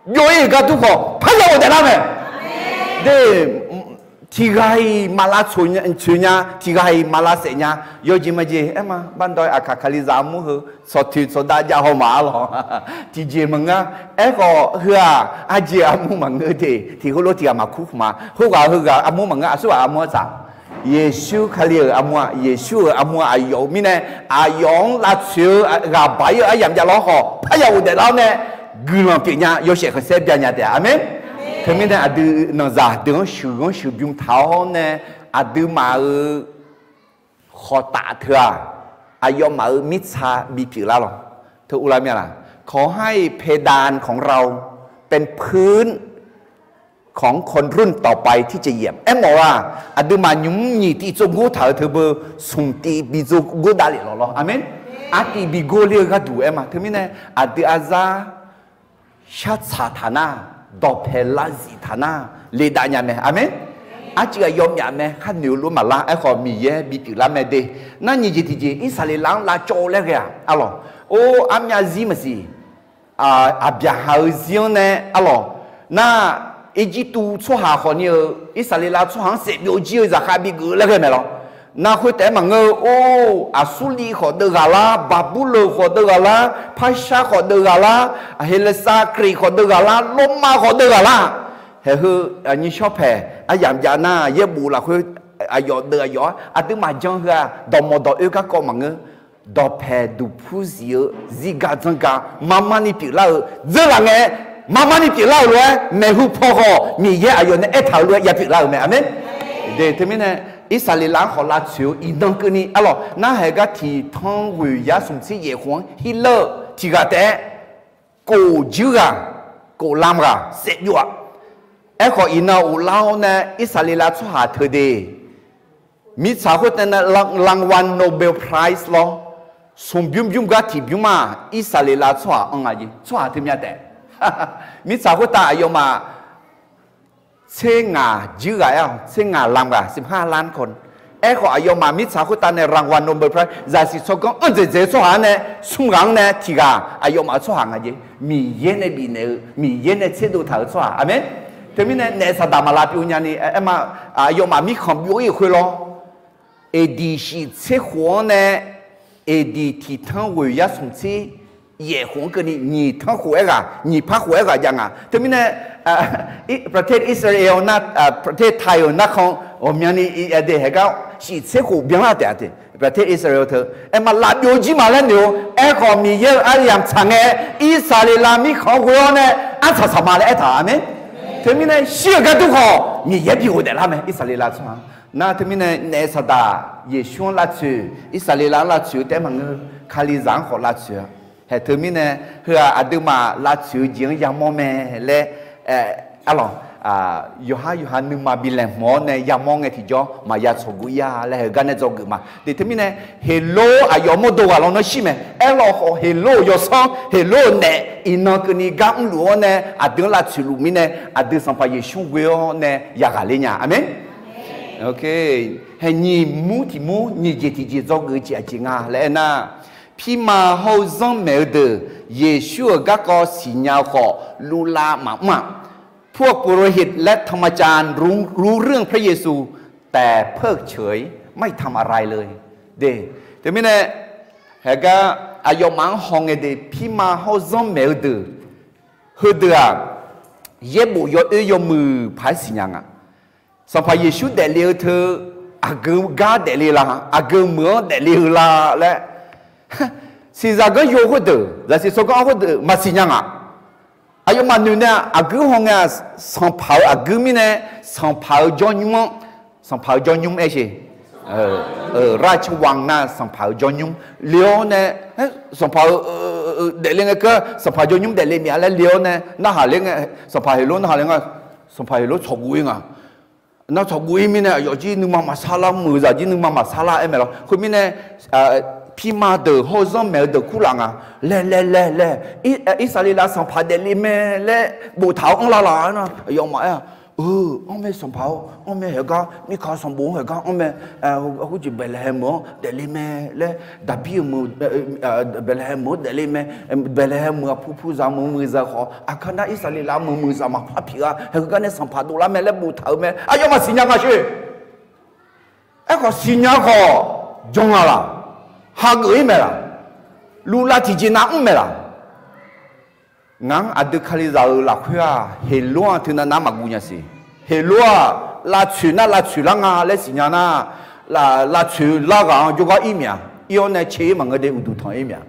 byov-ir-euq gharduq khawf parya ghofdaef lar mae. De, tiqghaq-iq maqlav tsoeq nya, tiqghaq-iq maqlav saef nya. Yawjeq majeq aer ma, bardawv-aer aqkaq Kalizaq armur heu tsawqtoeq tsawqdav jav haw ma, arlawq. Tiqjeq maqngeur. Aerkhawf heu-aq, aqjeq armur maqngeur de, tiq heulof tiqghaq maqkur khmq ma. Khoerghaq heughaq armur maqngeur, aqsurghaq armur-anr tsaq. Yeqsur Kali-euq armur-aq, Yeqsur-euq armur-aq, aqyawf-euq mirnae, aqyawf-anr lavtsoeq-eu ghaq baq-ir-eu aryamq javlar-awr khawf parya ghofdaef lar-awr nae, guiqlanq pyeufnya, yawshaef khanqsaer byanya taef-a. Aqmeq. Teumirnae aqdui nanqzaq deuq-anr sheuqghanr sheuqbymr taq-awr nae, aqduimaf-euq khawqtaf teu-aq, aqyawfmaf-euq mirtsaq bipyeuf lar lawq. Teu uvlanr mya laq? ขอให้เพดานของเราเป็นพื้นของคนรุ่นต่อไปที่จะเหยียบ aermawf-eu-aq, aqduimaf nymq mr nyiq tiv tsov gor taq-eu teu beu, smq tiv bi tsov gor dav lef lawq lawr. Aqmeq. Artiv bi gor ler-eu gharduq aer ma. Teumirnae aqdui aqzar shartsaq taq nar, dawqpae larzif taq nar, ledav nya mae. Aqmeq. Arcuiv aqyawf myaf mae, khar noeq-eu lof maqlar. Aerkhawf Miqyaer bipyeuf lar mae de. Nar nyiq jeq tiqjeq, Irsaqleqlav-anr lavcawv-eu laer ghae-aq, arlawq. Or, armyav zir maqsiq, aqbyaqhaq-eu zir-anr nae, arlawq. Nar, Irjirtuv tsawrhaq khawfni-euq Irsaqleqlav tsawrhaq-anr saef byov jir-eu zaqkhav bigeuf-eu laer ghae mae lawq. Nar khoertaef-aer maqngeur-eu, or, Aqsurliv khawf deuv ghaq lar, Baqburleuq khawf deuv ghaq lar, Parshar khawf deuv ghaq lar, Heqlaqsaqkriq khawf deuv ghaq lar, Lormav khawf deuv ghaq lar. Haeq heu, nyiq shawr paeq aryamq jav nar, yaerbof lafkhoer aqyawf deuv aqyawf-anr aqduimaf jan heu-aq, dawqmawq dawq oer garkawv maqngeur. Dawqpae duqpur zif-eu zirgar dzanrgar marmarni pyeuflar-eu dzeurlaf ngae, marmarni pyeuflar-euq lof-aer maeqhu paw khawf Miqyaer aqyawf nae aertaq-euq lof-aer yapyeuf lar-euq mae. Aqmeq. De, teumirnae Irsaqleqlav-anr khawf lavtsoeq-eu iqnan keuvni, arlawq, narhaq gar tiq tanr ghoeq yar smq tser yaef khof-anr hirlar-eu tiq ghaq taef-aer, kof juir ghaq, kof lam ghaq saef byov-aq. Aerkhawf iqnan ghoflar-awr nae Irsaqleqlav tsawrhaq teu de, mirtsaq khoertav nae รางวัล Nobel Prize lawr, smq bymr bymr gar tiq bymr-aq, Irsaqleqlav tsawrhaq anr nga jeq. Tsawrhaq teu mya taef. Mirtsaq khoertav aqyawfmaf tser ngaq juir ghaq-aer-awq, tser ngaq lam ghaq, สิบห้าล้านคน. Aerkhawf aqyawfmaf mirtsaq khoertav nae รางวัล Nobel Prize zaqsiq tsawrganr anr dzaeq dzaeq-eu tsawrhaq-anr nae, smr ghaq-anr nae tiq ghaq aqyawfmaf-euq tsawrhaq nga jeq. Miqyaer nae bifnaeq-eu, Miqyaer nae tserdov taq-euq tsawrhaq. Aqmeq. Teumirnae naef Saqdaq maqlav pyov nyani aer ma. Aqyawfmaf mirkhanq byov-ir-euq khoer lawr, aqdiq shif tser khof-anr nae aqdiq tiq tanr ghoeq yar smq tser yaef khof-anr keuvni nyiq tanr khof-aer ghaq, nyiq par khof-aer ghaq jav nga. Teumirnae, ประเทศอิสราเอล nar, ประเทศไทย-euq narkhan ghawqmyani ade haegar shif tser khof byanlar taef-a te. ประเทศอิสราเอล teu aerma laf byov jir ma laer noeq-eu. Aerkhawf Miqyaer-euq aryamq tsaq ngae, Irsaqleqlav mirkhanq-anr ghoe-awr nae arsaq saq ma laer aertaq-a. Aqmeq. Teumirnae shir-euq gar dur khawf Miqyaer bi ghofdaef lar mae, Irsaqleqlav tsawrhaq-anr. Nar teumirnae naef saqdaq Yeqsur-anr lavtsoeq, Irsaqleqlav-anr lavtsoeq-eu taef-aer maqngeur, Kalizaq-anr khawf lavtsoeq-a. Haeq teumirnae, heu-aq aqduimaf lavtsoeq-eu jeq-anr yamawr mae laer, arlawq, yawqhar yawqha nuima bi laeqhmq-awr nae yamawr ngae tiqjawr maqya tsawqguv ir-a laer heugar nae dzawgeuf ma. Teq teumirnae, Heqlov aqyawf mawrdo ghaq lawnmr shir mae. Aerlawkhawf Heqlov-euq yawsanr, Heqlov-euq naef iqnan keuvni gar mrluf-awr nae aqdui-anr lavtsoeq luf mirnae, aqdui Sanqpaq Yeqsur ghoe-awr nae yaghaq ler nya. Aqmeq. Haeq nyiq mur tiq mur nyiq jeq tiqjeq dzawgeuf-eu jeq aqjeq nga laer aernar, pirma hawr-eu zanrmaeq-eu deuq Yeqsur-euq garkawv siqnya-eu khawf luvlav maqmr-aq, พวกปุโรหิตและธรรมาจารย์รู้เรื่องพระเยซู แต่เพิกเฉย ไม่ทำอะไรเลย. De, teumirnae, haegar aqyawfmaf-anr hawngae de, pirma hawr-eu zanrmaeq-eu deuq, heudeuq-aq, yaerbof yawoer yawmuiq paq-aer siqnya nga. Sanqpaq Yeqsur daefle-eu teu, aqgeu gar daefle la, aqgeu meuq-anr daefle-eu la laer, siqzaq ganr yo khoerdeuq, zaqsiq tsawrganr-anr khoerdeuq maqsiq nya ngaq. Aqyawfmaf noeq nae-aq, aqguir hawngae-aq, sanqpaq-euq aqguir mirnae, sanqpaq-euq jawrnymr-anr, sanqpaq-euq jawrnymr aer she, racawang nar sanqpaq-euq jawrnymr le-awr nae, sanqpaq-euq daefle ngae keuv sanqpaq jawrnymr daefle mia laer le-awr nae narhaq ler ngae, sanqpaq Heqlor narhaq ler nga, sanqpaq Heqlor tsawqguv ir nga. Nar tsawqguv ir mirnae aqyawf jir nuima maqsar lar, muiqzaq jir nuima maqsar lar aer mae lawr. Khoermirnae, pirma deuq hawr-eu zanrmaeq-eu deuq kurlaf nga. Laer laer laer laer, Irsaqleqlav sanqpaq daefle mae laer boftaq-awr anrlar laf-a nar, aqyawfmaf aer-aq, eu, anr mae sanqpaq-or, anr mae haegar mirkaq sanqbof-anr haegar anr mae, khoerjeq Baeqlaeqhaeq meuq-anr daefle mae laer, Daqbir-euq meuq, Baeqlaeqhaeq meuq-anr daefle mae, Baeqlaeqhaeq meuq aqpu puzaq meuq muiqzaq khawf aqkar nar Irsaqleqlav meuq muiqzaq maqpar pyeuf-a, haegar gar nae sanqpaq dovlar mae laer boftaq-euq mae, aqyawfmaf siqnya nga sher. Aerkhawf siqnya khawf jan nga laq? Hageuf ir mae laq? Luvlav tiqjeq nav mr mae laq? Ngaq-anr aqdui Kalizaq-euq lafkhoer-aq, Heqlor-anr teunav nar maqguv nya siq. Heqlor-aq, lavtsoeq nar lavtsoeq lar nga laer siqnya nar, lavtsoeq lar ghaq-anr jawrgar ir mya. Ir-awr nae cae ir maqngeur de uqduq tanq ir mya.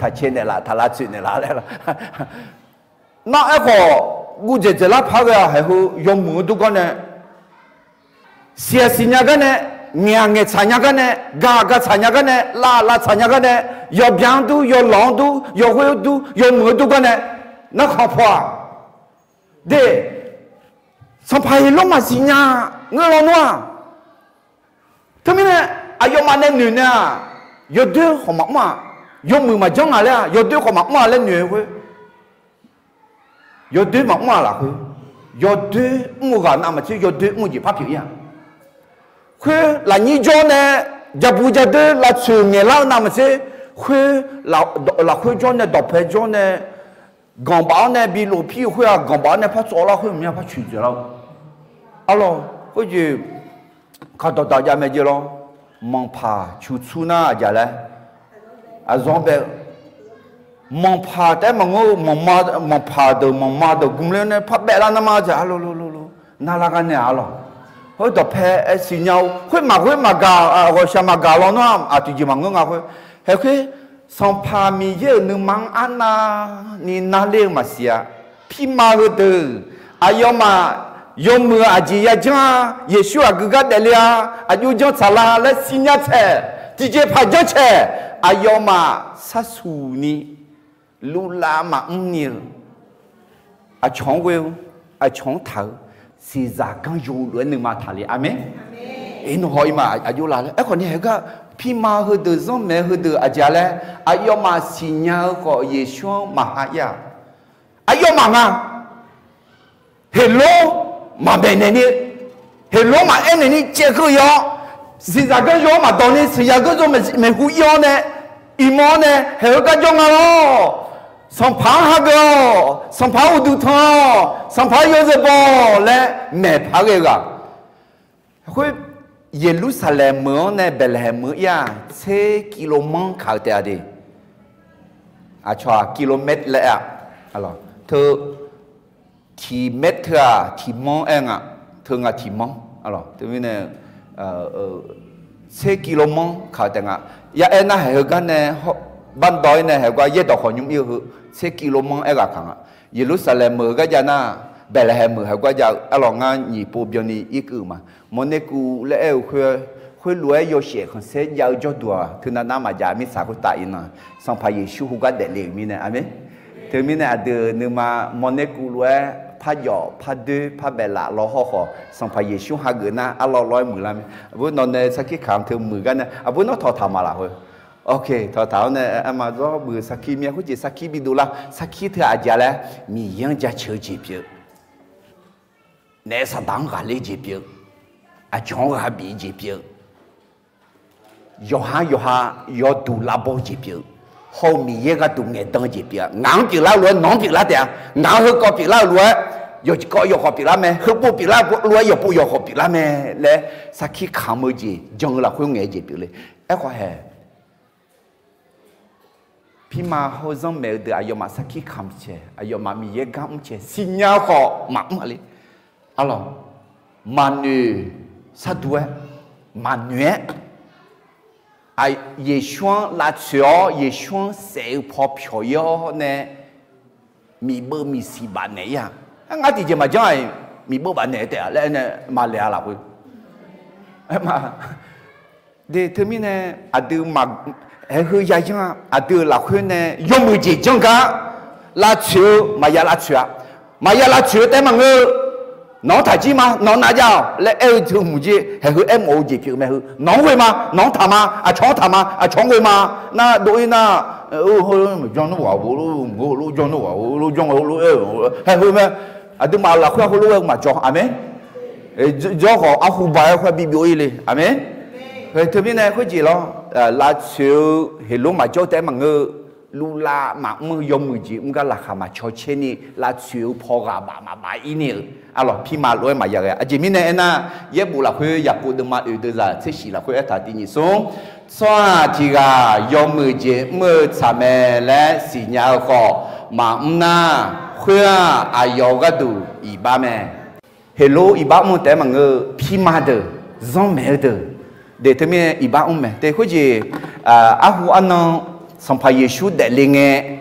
Taq cae naeqlaf, taq lavtsoeq naeqlaf laer laq. Nar aerkhawf, guv dzaeq dzaeqlar paq-aer ghae-aq, haeq heu yawmuiq-eu dur gar nae, siq-aq siqnya gar nae, ngaeq-aq ngaeqtsaq nya gar nae, gaq-aq gaqtsaq nya gar nae, lav-aq lavtsaq nya gar nae, yawbyan-anr dur, yawlawq-anr dur, yawkhoer-anr dur, yawmuiq-eu dur gar nae, narkhan paw-aq, de, Sanqpaq Heqlor maqsiq nya ngeur lawnmr-aq, teumirnae aqyawfmaf nae noeq nae-aq, yawdoer khawf maqmr-aq, yawmuiq maqjanr nga laer-aq, yawdoer khawf maqmr-a laer noeq-eu khoer, yawdoer maqmr-a lafkhoer, yawdoer mr-eu ghaq navmaqtser yawdoer mr-eu jeq par pyeuf ir-a. Khoer lafnyir jawr nae, jabu jadoer lavtsoeq ngaeqlar-eu navmaqtser, khoer lafkhoer jawr nae dawqpae jawr nae, ganqbaf-awr nae bi lofpir-eu khoer-aq, ganqbaf-awr nae par tsawv lar khoer maqmya par coeqdzaeq lar-eu. Arlawq, khoerjeq kaqdawq daq jav mae jeq lawr. Manqpaq cuqtsur nar aqjeq laer, aqzawr bae-eu manqpaq taef-aer maqngeur-eu, manqpaq deuq manqma deuq gmler nae par baef lar nar ma jeq, arlawq, narlar gar nae arlawq. Khoer dawqpae siqnya-eu khoer maqghoer maqgaq, ghawqshaq maqgaq lawnmr-aq, aqtiqjeq maqngeur nga khoer. Haeq khoer, Sanqpaq Miqyaer-euq nuima-anr arnavni narler-eu maqsiq-a. Pirma heudeuq, aqyawfmaf yawmuiq-eu aqjeq yajanr-a, Yeqsur aqgeu gar daefle-a, aqjox janr tsaqla laer siqnya taeq, tiqjeqpaq janr taeq, aqyawfmaf sharsuq ni, luvlav maqmr ni-eu, aqcawq-anr ghoe-eu, aqcawq-anr taq-eu, siqzaq ganr yo lof-aer nuima taqle. Aqmeq. Iqnan haw ir ma, aqjox la laer aerkhawf ni haeq gar, pirma heudeuq zanrmaeq heudeuq aqjeq laer, aqyawfmaf siqnya-eu khawf Yeqsur-anr maqha ir-a. Aqyawfmaf nga. Heqlor maqmaeq naeq ni, Heqlor maqaer naeq ni caev keuv-ir-awr, siqzaq ganr yo-anr maqdawq ni siqzaq ganr zo maeqhu ir-awr nae, iqmaw-awr nae haeq-eu gar jawr nga lawr. Sanqpaq-anr hageuf-awq, Sanqpaq-anr uqduq tanq-awq, Sanqpaq-anr yawzeu baw-awq laer maeqpaq ghae-eu ghaq. Khoer, Yeqlursaqlaeq meuq-anr nae Baeqlaeqhaeq meuq-anr ir-aq, tser kilo manr kaq-eu taef-a de. Aqcawq-aq kilomètre laer aer-aq, teu tiq mètre teu-aq tiq manr aer nga, teu nga tiq manr. Aqlawq teumirnae, tser kilomètre kaq-eu taef nga. Ya'aer nar haeq heugar nae, bardawv-ir nae haeq gar yaerdawq khawf nymr ir-eu heu, tser kilomètre aer ghaq kaq nga. Yeqlursaqlaeq meuq-eu garjav nar, Baeqlaeqhaeq meuq haeq garjav-eu. Aqlawq ngar nyiq pov byanni irkeuv-eu ma. Mawrnerkuv laer aer-eu khoer, khoerlof-aer yawshaef khanqsaer jav-eu jawrduq-aq, teunav nar maqjav mirtsaq khoertav iqnan, Sanqpaq Yeqsur heugar daefle-euq mirnae, aqmeq. Teumirnae aqdui nuima mawrnerkuv lof-aer parjawf pardoer parbaef laf law hawr khawf, Sanqpaq Yeqsur hageuf nar arlawr lawr-aer muiqlar mae. Aqbur nawq nae sarkir kamq teu muiq gar nae aqbur nawr tawqtaq ma lafkhoer. Ok, tawqtaq-awr nae aerma zawr buiq sarkir mir-a. Khoerjeq sarkir bidov lar. Sarkir teu aqjeq laer, Miqyaer-anr jaceuq-eu jeq pyeuf-eu, naef saqdaq-anr ghaqler jeq pyeuf-eu, aqcawq-anr ghaq bif jeq pyeuf-eu, yawqhar yawqha yawduq lavbaw jeq pyeuf-eu, hawr-eu Miqyaer gharduq ngaeqdan jeq pyeuf-a. Ngaq-anr pyeuflar-eu lof-aer nawq-anr pyeuflar taef-a. Ngaq-euq heukhawf pyeuflar-eu lof-aer yawqkawv yawqkhawf pyeuflar mae. Heukpov pyeuflar-eu lof-aer yawqpov yawqkhawf pyeuflar mae laer sarkir kamq-eu jeq jan-eu lafkhoer ngaeq-eu jeq pyeuf le. Aerkhawf haeq, pirma hawr-eu zanrmaeq-eu deuq aqyawfmaf sarkir kamq cae, aqyawfmaf Miqyaer gar mr cae siqnya-eu khawf maqmr-a le. Aqlawq, maqnoeq sharduq-aer, maqnoeq-aer, Yeqsur-anr lavtsoeq-awr Yeqsur-anr saef-eu paw pyawq-ir-awr nae miqbeuv miqsiq bafnaeq-ir-a. Ngar tiqjeq maqjanr-aq, miqbeuv bafnaeq taef-a laer aer nae maqlaeq-a lafkhoer. Aerma, de teumirnae aqdui maq, haeq heu yayanr-a. Aqdui-euq lafkhoer nae yawmuiq jeq janr gar lavtsoeq-eu maqya lavtsoeq-a. Maqya lavtsoeq-eu taef-aer maqngeur-eu, nawq-anr taqjir ma, nawq-anr navjav-awq laer aer-eu teu hmq jir haeq heu aermawf-eu jeq pyeuf mae heu. Nawq-anr ghoe ma, nawq-anr taq ma, aqcawq-anr taq ma, aqcawq-anr ghoe ma, nar dov-ir nar, janr nmr ghaq heulof, mq heulof janr nmr ghaq heulof janr heulof-aer, haeq heu mae. Aqduimaf lafkhoer heulof-aer maqjawr. Aqmeq. Jawr khawf arhu ba-aer khoer bibyov-ir le. Aqmeq. Teumirnae khoerjeq lawr, lavtsoeq-eu heqlor maqjawr taef-aer maqngeur-eu, luvlav maqmr-eu yawmuiq jeq mr gar laqkhaq maqcaw caer ni lavtsoeq-eu paw ghaq baf maqbaf-ir ni-euq, aqlawq pirma lof-aer maqya ghae. Aqjeq mirnae aernar, yaerbof lafkhoer Yaqkov deuvma oeq deuvzaq tser shif lafkhoer aertaq tiq nyiq smr, tsawrhaq tiq ghaq yawmuiq jeq mr-eu tsaq mae laer siqnya-eu khawf maqmr nar, khoer-aq aqyawf-eu gharduq iqbax mae. Heqlor iqbax mr-eu taef-aer maqngeur-eu, pirma deuq, zanrmaeq-eu deuq, de teumirnae iqbax mr mae. De khoerjeq, arhu arnan Sanqpaq Yeqsur daefle ngae,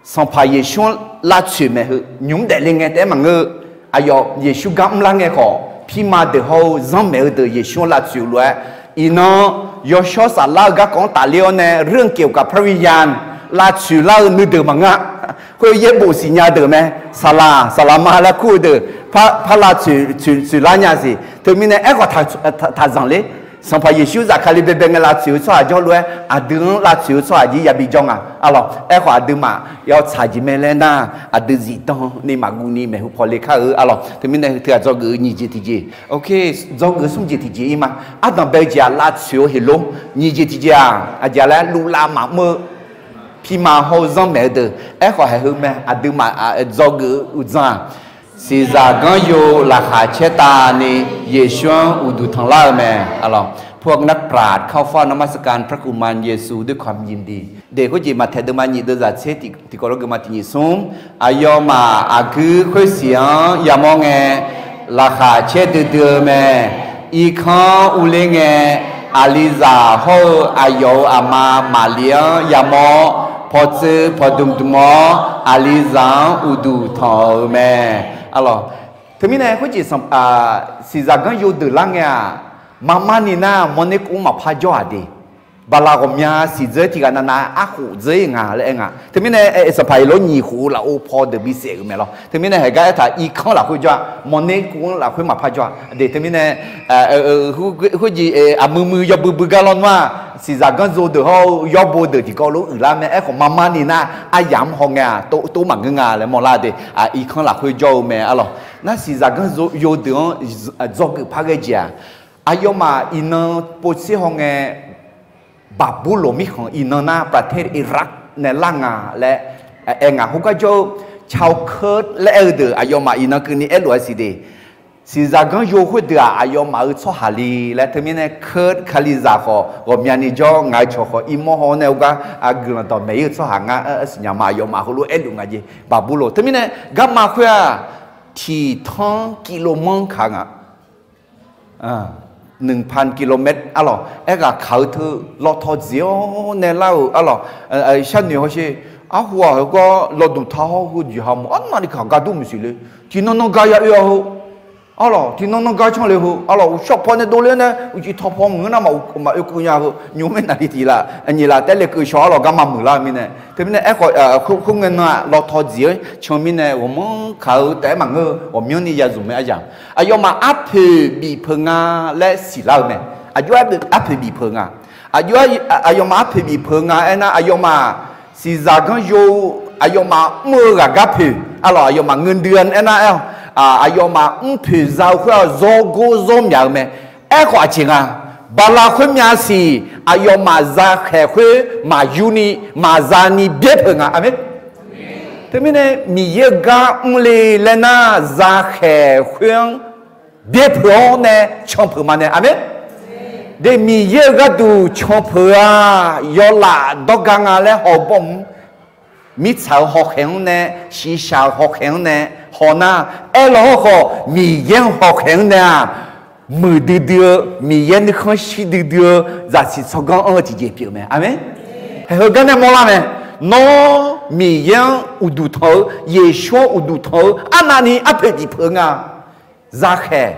Sanqpaq Yeqsur-anr lavtsoeq mae heu nymq mr daefle ngae taef-aer maqngeur-eu, aqyawf Yeqsur gar mrlar ngae khawf, pirma deuq hawr-eu zanrmaeq-eu deuq Yeqsur-anr lavtsoeq-eu lof-aer, iqnan yawshawr saflar-eu garkawv-anr tafler-awr nae เรื่องเกี่ยวกับพระวิญญาณ lavtsoeq lar-eu nuideuq maqngeur-a. Khoer yaerbof siqnya deuq mae. Saqlaq saqlaqma laer kur-eu deuq par lavtsoeq tsoeq lar nya siq. Teumirnae aerkhawf taqzanq ler. Sanqpaq Yeqsur zafkale baebae ngae lavtsoeq-eu tsawrhaq jawrlof-aer aqdui-anr lavtsoeq-eu tsawrhaq jir yabi jawr nga. Aqlawq aerkhawf aqduimaf yawtsaq jeq mae laer nar, aqdui zifdan ni maqguv ni maeqhu paw le kar-eu. Aqlawq teumirnae teughaq dzawgeuf-eu nyiq jeq tiqjeq, ok, dzawgeuf-eu smr jeq tiqjeq-ir ma. Ardanq bae-eu jeq-aq lavtsoeq-eu heqlor. Nyiq jeq tiqjeq-aq aqjeq laer luvlav maqmr-eu, pirma hawr-eu zanrmaeq-eu deuq. Aerkhawf haeq heu mae, aqduimaf dzawgeuf-eu uqdzan-aq, siqzaq ganr yo laqkhaq caertavni Yeqsur-anr uqduq tanqlar-eu mae. พวกนักปราชญ์เข้าเฝ้านมัสการพระกุมารเยซูด้วยความยินดี De khoerjeq Maqtaeq deuvma nyiq deuvzaq tser tiqkawv lof geufma tiq nyiq smr, aqyawfmaf aqguir khoersiq-anr yamawr ngae, laqkhaq caer duidui-eu mae. Irkanr urler ngae, aqlizaq hawr-eu aqyawf-euq aqma Maqli-anr yamawr-awr, pawqtsuif pawqdmq dmq-awr aqlizaq-anr uqduq tanq-euq mae. Aqlawq, teumirnae khoerjeq siqzaq ganr yo deuq lar ngae-aq, maqmar ni nar mawrner kuv-anr maqpar jawr-aq de. Bala ghawqmya siqdzeur tiq ghaq navnav arkhof dzeur-ir nga laer aer nga. Teumirnae sanqpaq Heqlor nyiq khof-eu lafov paw deuq bisaef-euq mae lawr. Teumirnae haeq gar aertaq irkanr lafkhoer jawr-a, mawrner kuv-anr lafkhoer maqpar jawr-a de. Teumirnae khoerjeq aqmuiq muiq yawbui bui gar lawr nmr-aq, siqzaq ganr zo deuq hawr-eu yawbo deuq tiqkawv lof uiqlar mae. Aerkhawf maqmar ni nar aryamq-anr haw ngae-aq, tov maqngeur nga laer mawrlar de. Irkanr lafkhoer jawr-eu mae. Aqlawq nar siqzaq ganr zo yo deuq-anr dzawgeuf par ghae jeq-aq, aqyawfmaf iqnan povtser haw ngae, Baqburloq mirkhanq iqnan nar ประเทศอิรัก nae lar nga laer aer nga. Khoergar jawr-eu ชาวเคิร์ด laer aer-eu deuq aqyawfmaf iqnan keuvni aerlof-aer siq de. Siqzaq ganr yo khoerdeuq-aq, aqyawfmaf-euq tsawrhaq le laer. Teumirnae, kalizaq khawf ghawqmyani jawr, ngaq-euq cawq khawf irmawr haw-awr nae, heugar guiqlanq dawqmaeq ir-eu tsawrhaq ngar aer siqnya ma. Aqyawfmaf heulof-aer luf nga jeq, Baqburloq. Teumirnae, garma khoer-aq, tiq tanr กิโลเมตร kaq nga. หนึ่งพันกิโลเมตร arlawq, aerghaq kaq-eu teu lawtaw dziq-awr nae lar-euq arlawq, sharnoeq hawsher. Arhu-aq, heugar lawduq ta hawr-eu jeqha mawf arnavni kaq gar dur maqsiq le. Tiqnan nan gar ya oe-a heu, arlawq, tiqnan nan gar canr le heu, arlawq, uqshawr paw nae dovle-awr nae uqcif tawqpaw maqngeur nar, maqoe keuv nya heu, nymq-mr maernaqli tiq laf nyiq laf taer le keuv shaw arlawq, garma muiqlar-eu mirnae. Teumirnae, aerkhawf, khoerngae nan-aq, lawtaw dziq-aer can mirnae, ghawqmanr kaq-eu taef-aer maqngeur-eu, ghawqmyanrni ya zmq mae aryamq. Aqyawfmaf arpoeq bif peuq nga laer siqlar-eu mae. Aqjox arpoeq bif peuq nga. Aqjox, aqyawfmaf arpoeq bif peuq nga aernar, aqyawfmaf siqzaq ganr yo, aqyawfmaf mr-eu ghaqgarpoeq arlawq, aqyawfmaf ngeur dui-a aernar aer-awq. Aqyawfmaf mrpoeq za-eu khoer-aq, zawr gor zawr myaq-eu mae. Aerkhawf aqjeq nga, bala khoermyav siq aqyawfmaf zakhaeq khoer maqyurni maqzani byaer peuq nga. Aqmeq. Teumirnae, Miqyaer-eu gar mrle laer nar, zakhaeq khoer-anr byaer peuq-awr nae can peuq ma nae. Aqmeq. De, Miqyaer-eu gharduq can peuq-a, yawlaf dawrga nga laer haw bawr mr. Mirtsaq-euq hawkhaeq-anr nae, shiqshaq-euq hawkhaeq-anr nae haw nar, aerlaw hawrkhawf Miqyaer-anr hawkhaeq-anr nae-aq, muiqdui dui-eu, Miqyaer nuikhanr shir duidui-eu zaqsiq tsawrganr anr-eu tiqjeq pyeuf mae. Aqmeq. Haeq heugar nae mawrlar mae. Nawr Miqyaer-anr uqduq tanq-eu, Yeqsur-anr uqduq tanq-eu arnavni arpoeq bif peuq-eu nga. Zakhaeq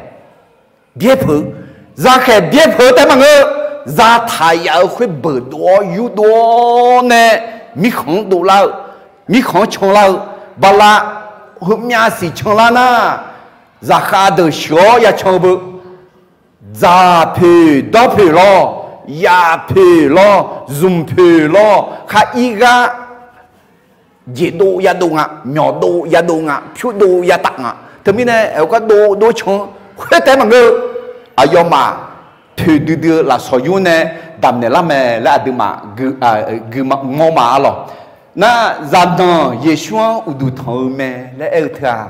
byaer peuq-eu, zakhaeq byaer peuq-eu taef maqngeur, zataq yaf-eu khoer beuq dov-awr yurdov-awr nae, mirkhanq-anr dovlar-eu, mirkhanq-anr canlar-eu, bala heumyav siq canlar nar, zaqkhav deuq sheuq-awr ya can-eu beu. Dzaq poeq dawr poeq lawr, yaf poeq lawr, zmq poeq lawr, khar ir gar jeq dov ya dov nga, myawq dov ya dov nga, pyur dov ya taf nga. Teumirnae, aergar dov dov can-eu khoer taef maqngeur-eu, aqyawfmaf poeq duidui-eu lafsawq yur nae damqnaeq lar mae laer aqduimaf gui mawr ma arlawq. Nar, zaqnanq Yeqsur-anr uqduq tanq-eu mae laer aer-eu teu-aq,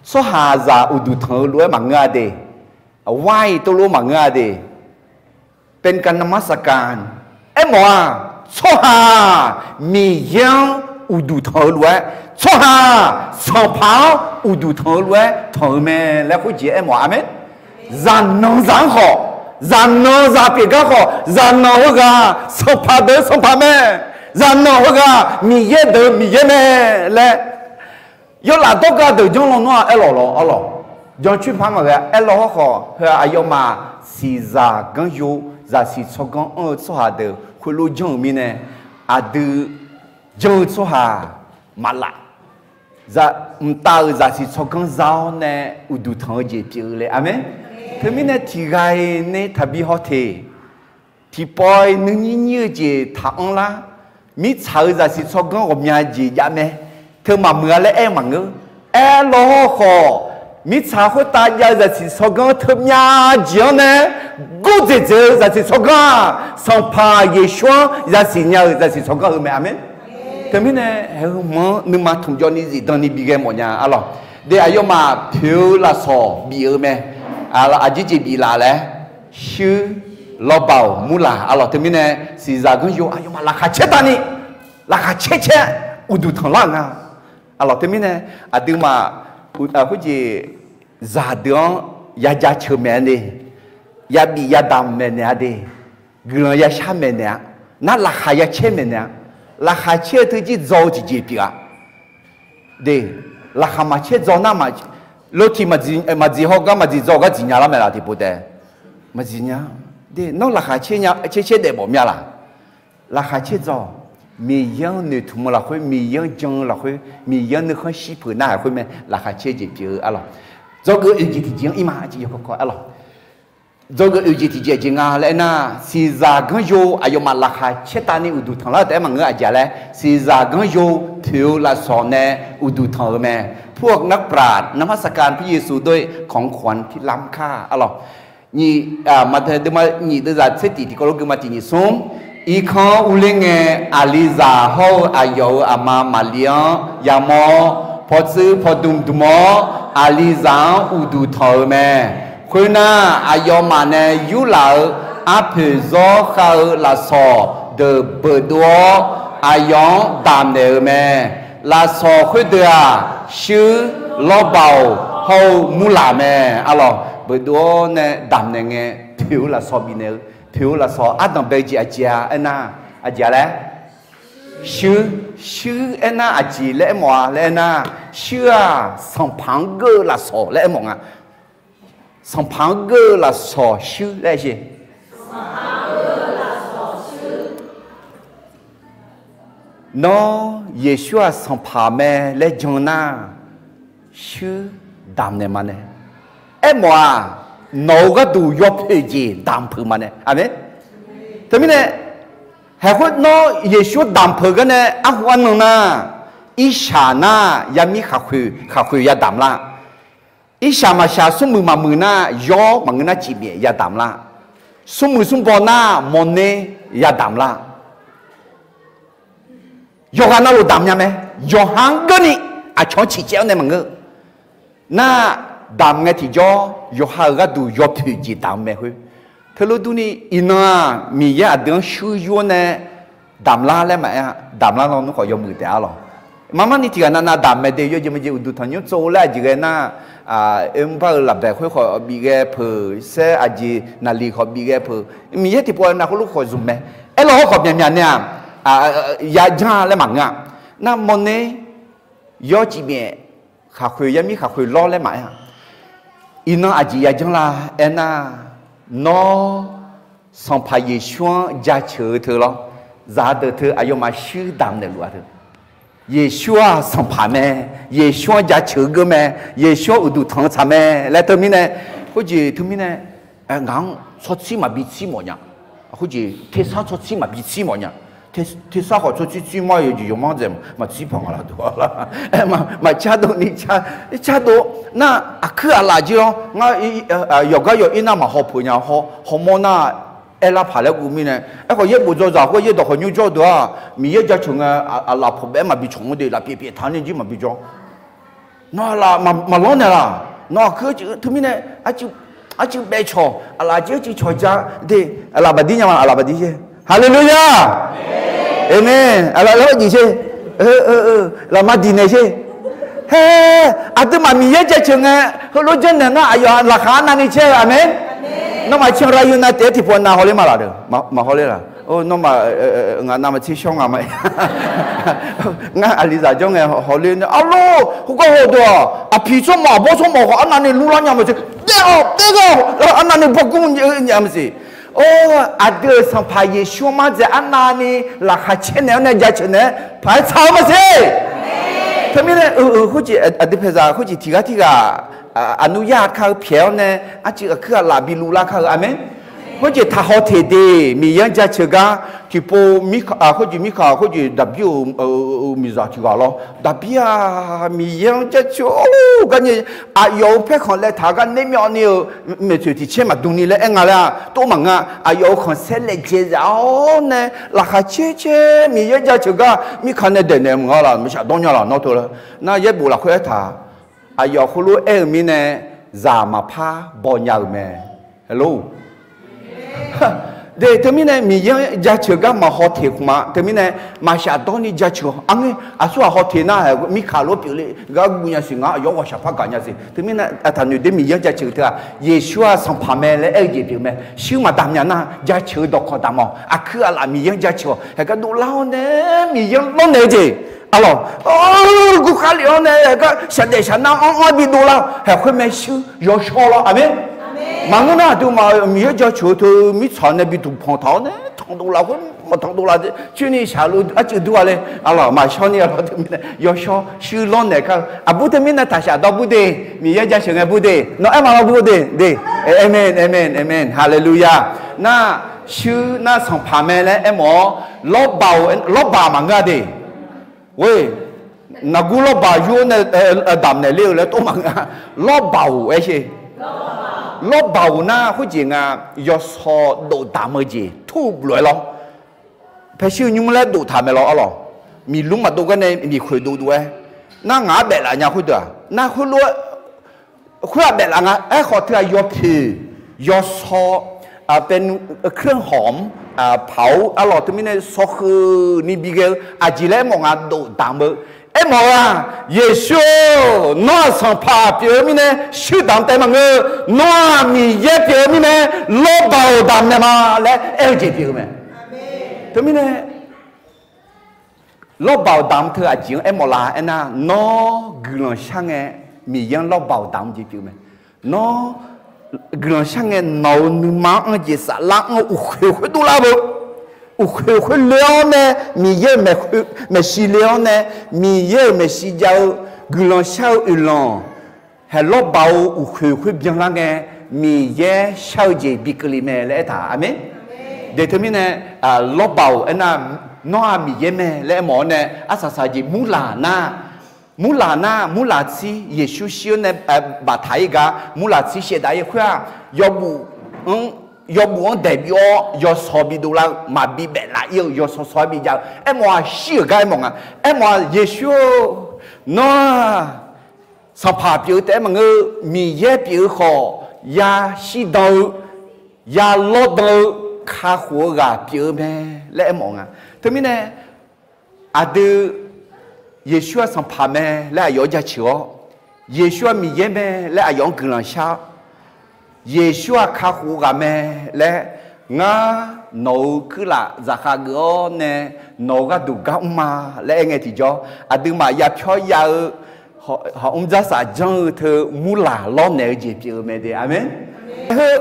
tsawrhaqzaq uqduq tanq-eu lof-aer maqngeur-a de. Wai tov lof maqngeur-a de. เป็นการนมัสการ aermawf-aq, tsawrhaq Miqyaer-anr uqduq tanq-eu lof-aer, tsawrhaq Sanqpaq-anr uqduq tanq-eu lof-aer tanq-eu mae laer khoerjeq aermawf-a. Aqmeq. Zaqnanq zaq-anr khawf, zaqnanq zaq pyeuf gar khawf, zaqnanq heughaq Sanqpaq deuq-eu Sanqpaq mae, zaqnanq heughaq Miqyaer deuq-eu Miqyaer mae laer yawlaf dawrga deuq janr lawnmr-aq aerlawq lawq arlawq. Jancoer par maqghae aerlaw hawrkhawf, heu-aq aqyawfmaf siqzaq ganr yo, zaqsiq tsawrganr anr-eu tsawrhaq deuq khoerlof janr-euq mirnae, aqdui janr-eu tsawrhaq maqlaf, mqtav-euq zaqsiq tsawrganr za-awr nae uqduq tanq-eu jeq pyeuf-eu le. Aqmeq. Teumirnae tiqghaq-iq nae taqbi haw teq. Tiqpawf-iq nuinyir nyir-eu jeq taqanr lar. Mirtsaq-euq zaqsiq tsawrganr ghawqmya jeq jav mae. Teu maqmuiq-a laer aer-eu maqngeur. Aerlaw hawrkhawf, mirtsaq khoertav jav-eu zaqsiq tsawrganr teumya jeq-anr nae gordzaeq dzaeq-eu zaqsiq tsawrganr-aq, Sanqpaq Yeqsur-anr zaqsiq nya-euq zaqsiq tsawrganr-eu mae. Aqmeq. Teumirnae, haeqhmq-anr nuima tmqjawvni zifdan ni bighae mawfnya arlawq. De, aqyawfmaf poeq-eu lafsawq bif-eu mae. Aqjeq jeq biflaf laer, shuir, lawbaoq, murlaq arlawq. Teumirnae, siqzaq ganr yo aqyawfmaf laqkhaq caer tavni, laqkhaq caer caer uqduq tanqlar-euq nga. Arlawq, teumirnae, aqduimaf khoerjeq zaqdeuq-anr ya jaceuq maeq-a de, ya bif ya damq maeqnaeq-a de, guiqlanq ya shar maeqnaeq-a, nar laqkhaq ya caer maeqnaeq-a, laqkhaq caer-eu teu jir dzaw-eu tiqjeq pyeuf-a. De, laqkhaq maqcaer dzaw nar, lawtiq maqdziq haw gar maqdziq dzaw gar dziqnya lar mae laf tiqpov taef. Maqdziqnya. De, nawr laqkhaq caer nya, caer caer daef bawf mya laq? Laqkhaq caer dzaw-awq. Miqyaer-anr noeqtmq-eu lafkhoer, Miqyaer-anr jan-eu lafkhoer, Miqyaer-anr nuikhanr shir peuq narhaq khoer mae, laqkhaq caer jeq pyeuf-eu arlawq. Dzawgeuf oeq jeq tiqjeq-anr ir ma, arlawq. Dzawgeuf oeq jeq tiqjeq jeq nga laer aernar, siqzaq ganr yo aqyawfmaf laqkhaq caer tavni uqduq tanqlar-eu taef-aer maqngeur aqjeq laer, siqzaq ganr yo poeq-eu lafsawq nae uqduq tanq-euq mae. พวกนักปราชญ์นมัสการพระเยซูด้วยของขวัญที่ล้ำค่า arlawq. Nyiq, maqtae deuvma nyiq deuvzaq tser tiq tiqkawv lof geuma tiq nyiq smr. Irkanr urler ngae, aqlizaq hawr-eu aqyawf-euq aqma Maqli-anr yamawr-awr, pawtsuir pawdm dm-awr, Aqlizaq-anr uqduq tanq-eu mae. Khoernar, aqyawfmaf nae yurlaf-eu arpoeq zawr khav-eu lafsawq deuq beufdov-awr, aqyawf-anr damqnaeq-euq mae. Lafsawq khoerdeuq-aq, shuir, lawrbaoq hawr-eu murlaq mae. Arlawq, beufdov-awr nae damqnaeq ngae, poeq-eu lafsawq bifnaeq-eu, poeq-eu lafsawq ardanq bae-eu jeq aqjeq-a aernar, aqjeq-a laer? Shuir, shuir aernar aqjeq laer aermawf-a laer aernar, shuir-aq Sanqpaq-anr geur-eu lafsawq laer aermawf nga. Sanqpaq-anr geur-eu lafsawq shuir laer aer sher. Nawr Yeqsur-aq Sanqpaq mae laer jan nar, shuir damqnaeq ma nae. Aermawf-aq, nawq-euq gharduq yawpoeq jeq damq peuq ma nae. Aqmeq. Teumirnae, haeqkhoer nawr Yeqsur damq peuq gar nae arhu arnan nar, irshaq nar yamir khaqkhoeq khaqkhoeq yadamq lar. Irshaq maqshaq smrmuiq maqmuiq nar yawr maqngeur nar cifmyaef yadamq lar. Smrmuiq smrbaw nar mawrner yadamq lar. Yawqghaq navluf damq nya mae. Yawqha-anr geurni aqcawq-anr ciqcaev-awr nae maqngeur. Nar, damq ngae tiqjawr yawqha-euq gharduq yawpoeq jeq damq-eu mae khoer. Teulof durni, iqnan-aq Miqyaer aqdui-anr shuir yur-awr nae damq lar laer maqaer-a. Damq lar lawnmr khawf yawmuiq taef-a lawq. Marmarni tiqghaq navnav damq mae de, yawjeq maqjeq uqduq tanqnymr tsov laer aqjeq ghae nar, oermr bar-eu lafbaeq khoer khawf bif ghae peuq, saer aqjeq naqliq khawf bif ghae peuq, Miqyaer tiqpov nav khoerlof khawf zmq mae. Aerlawq hawr khawf myaqmyaq nae-aq, yajanr laer maqngeur-a. Nar mawrner, yawr cifmyaef, khaqkhoeq yamir khaqkhoeq lawr laer maqaer-a. Iqnan aqjeq yajanr la aernar, nawr Sanqpaq Yeqsur-anr jaceuq-eu teu lawr, zaqdeuq teu aqyawfmaf shuir damq naeqluf-a teu. Yeqsur-aq Sanqpaq mae, Yeqsur-anr jaceuq-eu geur mae, Yeqsur-anr uqduq tanq-eu tsaq mae laer teumirnae, khoerjeq teumirnae, ngaq-anr tsawrtsir maqbi tsir mawf nya. Khoerjeq tersar tsawrtsir maqbi tsir mawf nya. Tersar khawf tsawrtsir tsir mar yawjeq yawmanr dzaeq maqtsir paq nga laf duq-a la. Maqcar dov ni car dov nar aqkuir aqlaf jir-awr ngar yawqgar yawq ir nar maqhaw peuq nya. Hawmawr nar aerlar paq laer guv mirnae, aerkhawf yaerbof dzawzaq khoer yaerdawq khawf nymr jawr deuq-aq, Miqyaer jaceuq ngae aqlaf pawqbaef-aer maqbi cawq-anr de lafpyaeq pyaeq taq ni jir maqbi jawr. Nawr aqlaf maqlawr naeq laq? Nawr aqkuir teumirnae arcuiv bae cawq, aqlaf arcuiv cawq ja de, aqlaf baqdir nya ma, aqlaf baqdir sher. Haleluya! Amen. Aqlaf lar-awr jeq sher. Lafma diq naeq sher. Haer, aqduimaf Miqyaer jaceuq ngae, heulof janrnaeq ngar aqyawf laqkhaq arnavni caer-eu, amen. Nawmaf canqra yawnav taef-aer tiqpov nav hawler ma laq de? Maqhawler laq? Nawmaf ngaq navmaqtser shawr nga ma. Ngar aqlizaq jawr ngae hawler nae arlor heugar haw deuq-aq, aqpiq tsawrmawq aqbawr tsawrmawq khawf arnavni lurlar nya maqsiq. Daef-awq, daef-awq, arnavni bawrgmr nya maqsiq. Or, aqdui-euq Sanqpaq Yeqsur-anr mardzaeq arnavni laqkhaq caer naeq-awr nae jaceuq naeq-aer paq-aer tsaq-eu maqsiq. Teumirnae, khoerjeq aqdui paeqzaq khoerjeq tiqghaq tirghaq aqnur yar kar-eu pyaeq-awr nae arcuiv aqkuir aqlaf bi luvlar kar-eu, amen. Khoerjeq taqhaw teq de, Miqyaer-anr jaceuq gar tiqpov khoerjeq mirkhanq khoerjeq Daqbir-euq miqzaq tiqghaq lawr, Daqbir-aq, Miqyaer-anr jaceuq-awr gar nyae, aqyawf-euq paerkhanq laev taq-eu gar nermyawvni-euq maeqtsoeq tiq caer maqdm ni laer aer nga laer-aq, tov maqngeur-a. Aqyawf-euq khanqsaer laejae zaf-awr nae laqkhaq caer caer Miqyaer jaceuq gar mirkhanq nae daeqnaeq maqnga laq, maqshaf dawr nya laq nawr teu laer. Nar yaerbof lafkhoer aertaq, aqyawf khoerlof-aer aer-eu mirnae zaq maqpar baw nya-euq mae. Hello. De, teumirnae Miqyaer-anr jaceuq gar maqhaw teq khmq-a. Teumirnae maqshaf dawrni jaceuq-awq. Arngaer aqsur ghaq haw teq nar, mirkhanq lof pyeufle gar guv nya siq, ngar aqyawf ghawqshaq par gaq nya siq. Teumirnae aqtaq noeq de Miqyaer-anr jaceuq teu-aq, Yeqsur-aq Sanqpaq mae laer aer-eu jeq pyeuf mae. Shuir maqdamq nya nar, jaceuq-eu dawqkawq damq-awq. Aqkuir aqlaf Miqyaer-anr jaceuq-awq. Haeq gar dovlar-awr nae Miqyaer-anr lawrnaeq-eu jeq. Arlawq, guvkhar lef-awr nae haeq gar shaqdaef shaqnar-anr anr-anr bi dovlar-awq. Haeq khoer mae shuir yawshawr lawr. Aqmeq. Maqngeur nar aqduimaf Miqyaer jaceuq-eu teu mirtsaq nae bi duqpanq taq-awr nae tanqdov laf khoer maqtanqdov laf coerni shaqlo arcuiv dur-a le. Arlawq, maqshawr ni arlawq teumirnae yawshawr shuir lawrnaeq kar-eu. Aqbur teumirnae taqshaf dawr bur de, Miqyaer jaceuq ngae bur de, nawq aer ma lawr bur de de. Aqmeq, aqmeq, aqmeq, haleluya. Nar, shuir nar Sanqpaq mae laer aermawf-awr, lawrbaq-awq, lawrbaq maqngeur-a de. Ghoe, naqgur lawrbaq yur-awr nae damq naeq ler-eu laer tov maqngeur-a. Lawrbaq-awq aer sher. Lawrbaq-awq nar khoerjeq nga, yawshawr dovdamq-eu jeq tur lof-aer lawr. Paeqshir nymr laer doftaq mae lawr arlawq. Miqlmr maqdov gar nae miqkhoeq dovdov-aer. Nar ngaq-anr daeflaf nya khoerdeuq-aq, nar khoerlof-aer khoer-aq baeflaf nga. Aerkhawf teughaq yawpoeq yawsaw, เป็นเครื่องหอม paq-awr arlawq teumirnae sawkhoeq ni bighae-eu aqjeq laer aermawf nga dovdamq-eu. Aermawf-eu-aq, Yeqsur-or, nawr-aq Sanqpaq pyeuf-eu mirnae shuir damq taef maqngeur, nawr-aq Miqyaer pyeuf-eu mirnae lawrbaq-awq damq naeq ma laer aer-eu jeq pyeuf-eu mae. Teumirnae lawrbaq-awq damq teu aqjeq-anr aermawf la aernar, nawr guiqlanq shar ngae Miqyaer-anr lawrbaq-awq damq jeq pyeuf mae. Nawr guiqlanq shar ngae nawq-euq nuima-anr anr-eu jeq saflar anr-eu uqkhoeq khoer dovlar beu. Uqkhoeq khoer le-awr nae Miqyaer-euq maeqshi le-awr nae, Miqyaer-euq maeqshi jav-eu guiqlanq shar-eu oeqlanq haeq lawrbaq-eu uqkhoeq khoer byanlar ngae, Miqyaer shar-eu jeq bi keuvle mae laer aertaq. Aqmeq. Deuq teumirnae lawrbaq-awq aernar, nawr-aq Miqyaer mae laer aermawf-awr nae arsaq saq jeq murlaq nar, murlaq nar murlaq tsir Yeqsur shir-awr nae baftaq-ir gar murlaq tsir shaevdav-ir khoer-aq, yawbuf-anr daeq byov-awr yawsaw bi dovlar-eu maqbi baeflaf-ir-eu yawsaw saw-aer bijav-eu aermawf-aq shir-euq gar aermawf nga. Aermawf-aq Yeqsur-or, nawr-aq Sanqpaq pyeuf-eu taef-aer maqngeur, Miqyaer pyeuf-eu khawf ya shirdan-eu, ya lawrdan-eu kakhof-eu ghaq pyeuf-eu mae laer aermawf nga. Teumirnae aqdui Yeqsur-aq Sanqpaq mae laer aqyawf-anr jaceuq-awr, Yeqsur-aq Miqyaer mae laer aqyawf-anr guiqlanq shar-awr, Yeqsur-aq kakhof-eu ghaq mae laer, ngar nawq-euq kuirlaf zaqkhav geuf-awr nae nawq-euq gharduq gar mr ma laer aer ngae tiqjawr, aqduimaf yapyawr ya-eu hawq mr dzarsaf janr-eu teu murlaq lawrnaeq-eu jeq pyeuf-eu mae de. Aqmeq. Heu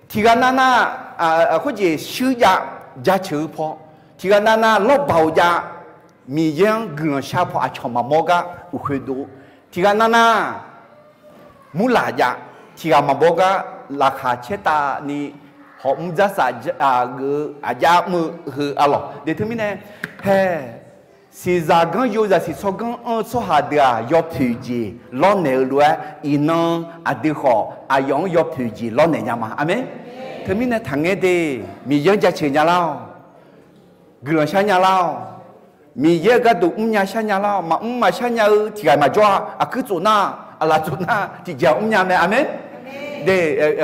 tiqghaq navnav khoerjeq shuir jav jaceuq-eu paw, tiqghaq navnav lawrbaq-awq jav, Miqyaer-anr guiqlanq shar paw aqcawq maqmawr gar uqkhoeq dov, tiqghaq navnav murlaq jav, tiqghaq maqmawr gar laqkhaq caertavni hawq mr dzarsaf geuf-eu aqjav mr-eu heu arlawq de. Teumirnae hae siqzaq ganr yo zaqsiq tsawrganr anr-eu tsawrhaq deuq-aq yawpoeq jeq lawrnaeq-eu lof-aer, iqnan aqdui khawf aqyawf-anr yawpoeq jeq lawrnaeq nya ma. Aqmeq. Teumirnae taqngaer de, Miqyaer-anr jaceuq nya lar-awq. Guiqlanq shar nya lar-awq. Miqyaer-euq gharduq mrnya shar nya lar-awq. Maqmr maqshar nya-eu tiqghaq maqjawr-a. Aqkuir tsof nar, aqlaf tsof nar, tiqjeq-aq mrnya mae. Aqmeq. De,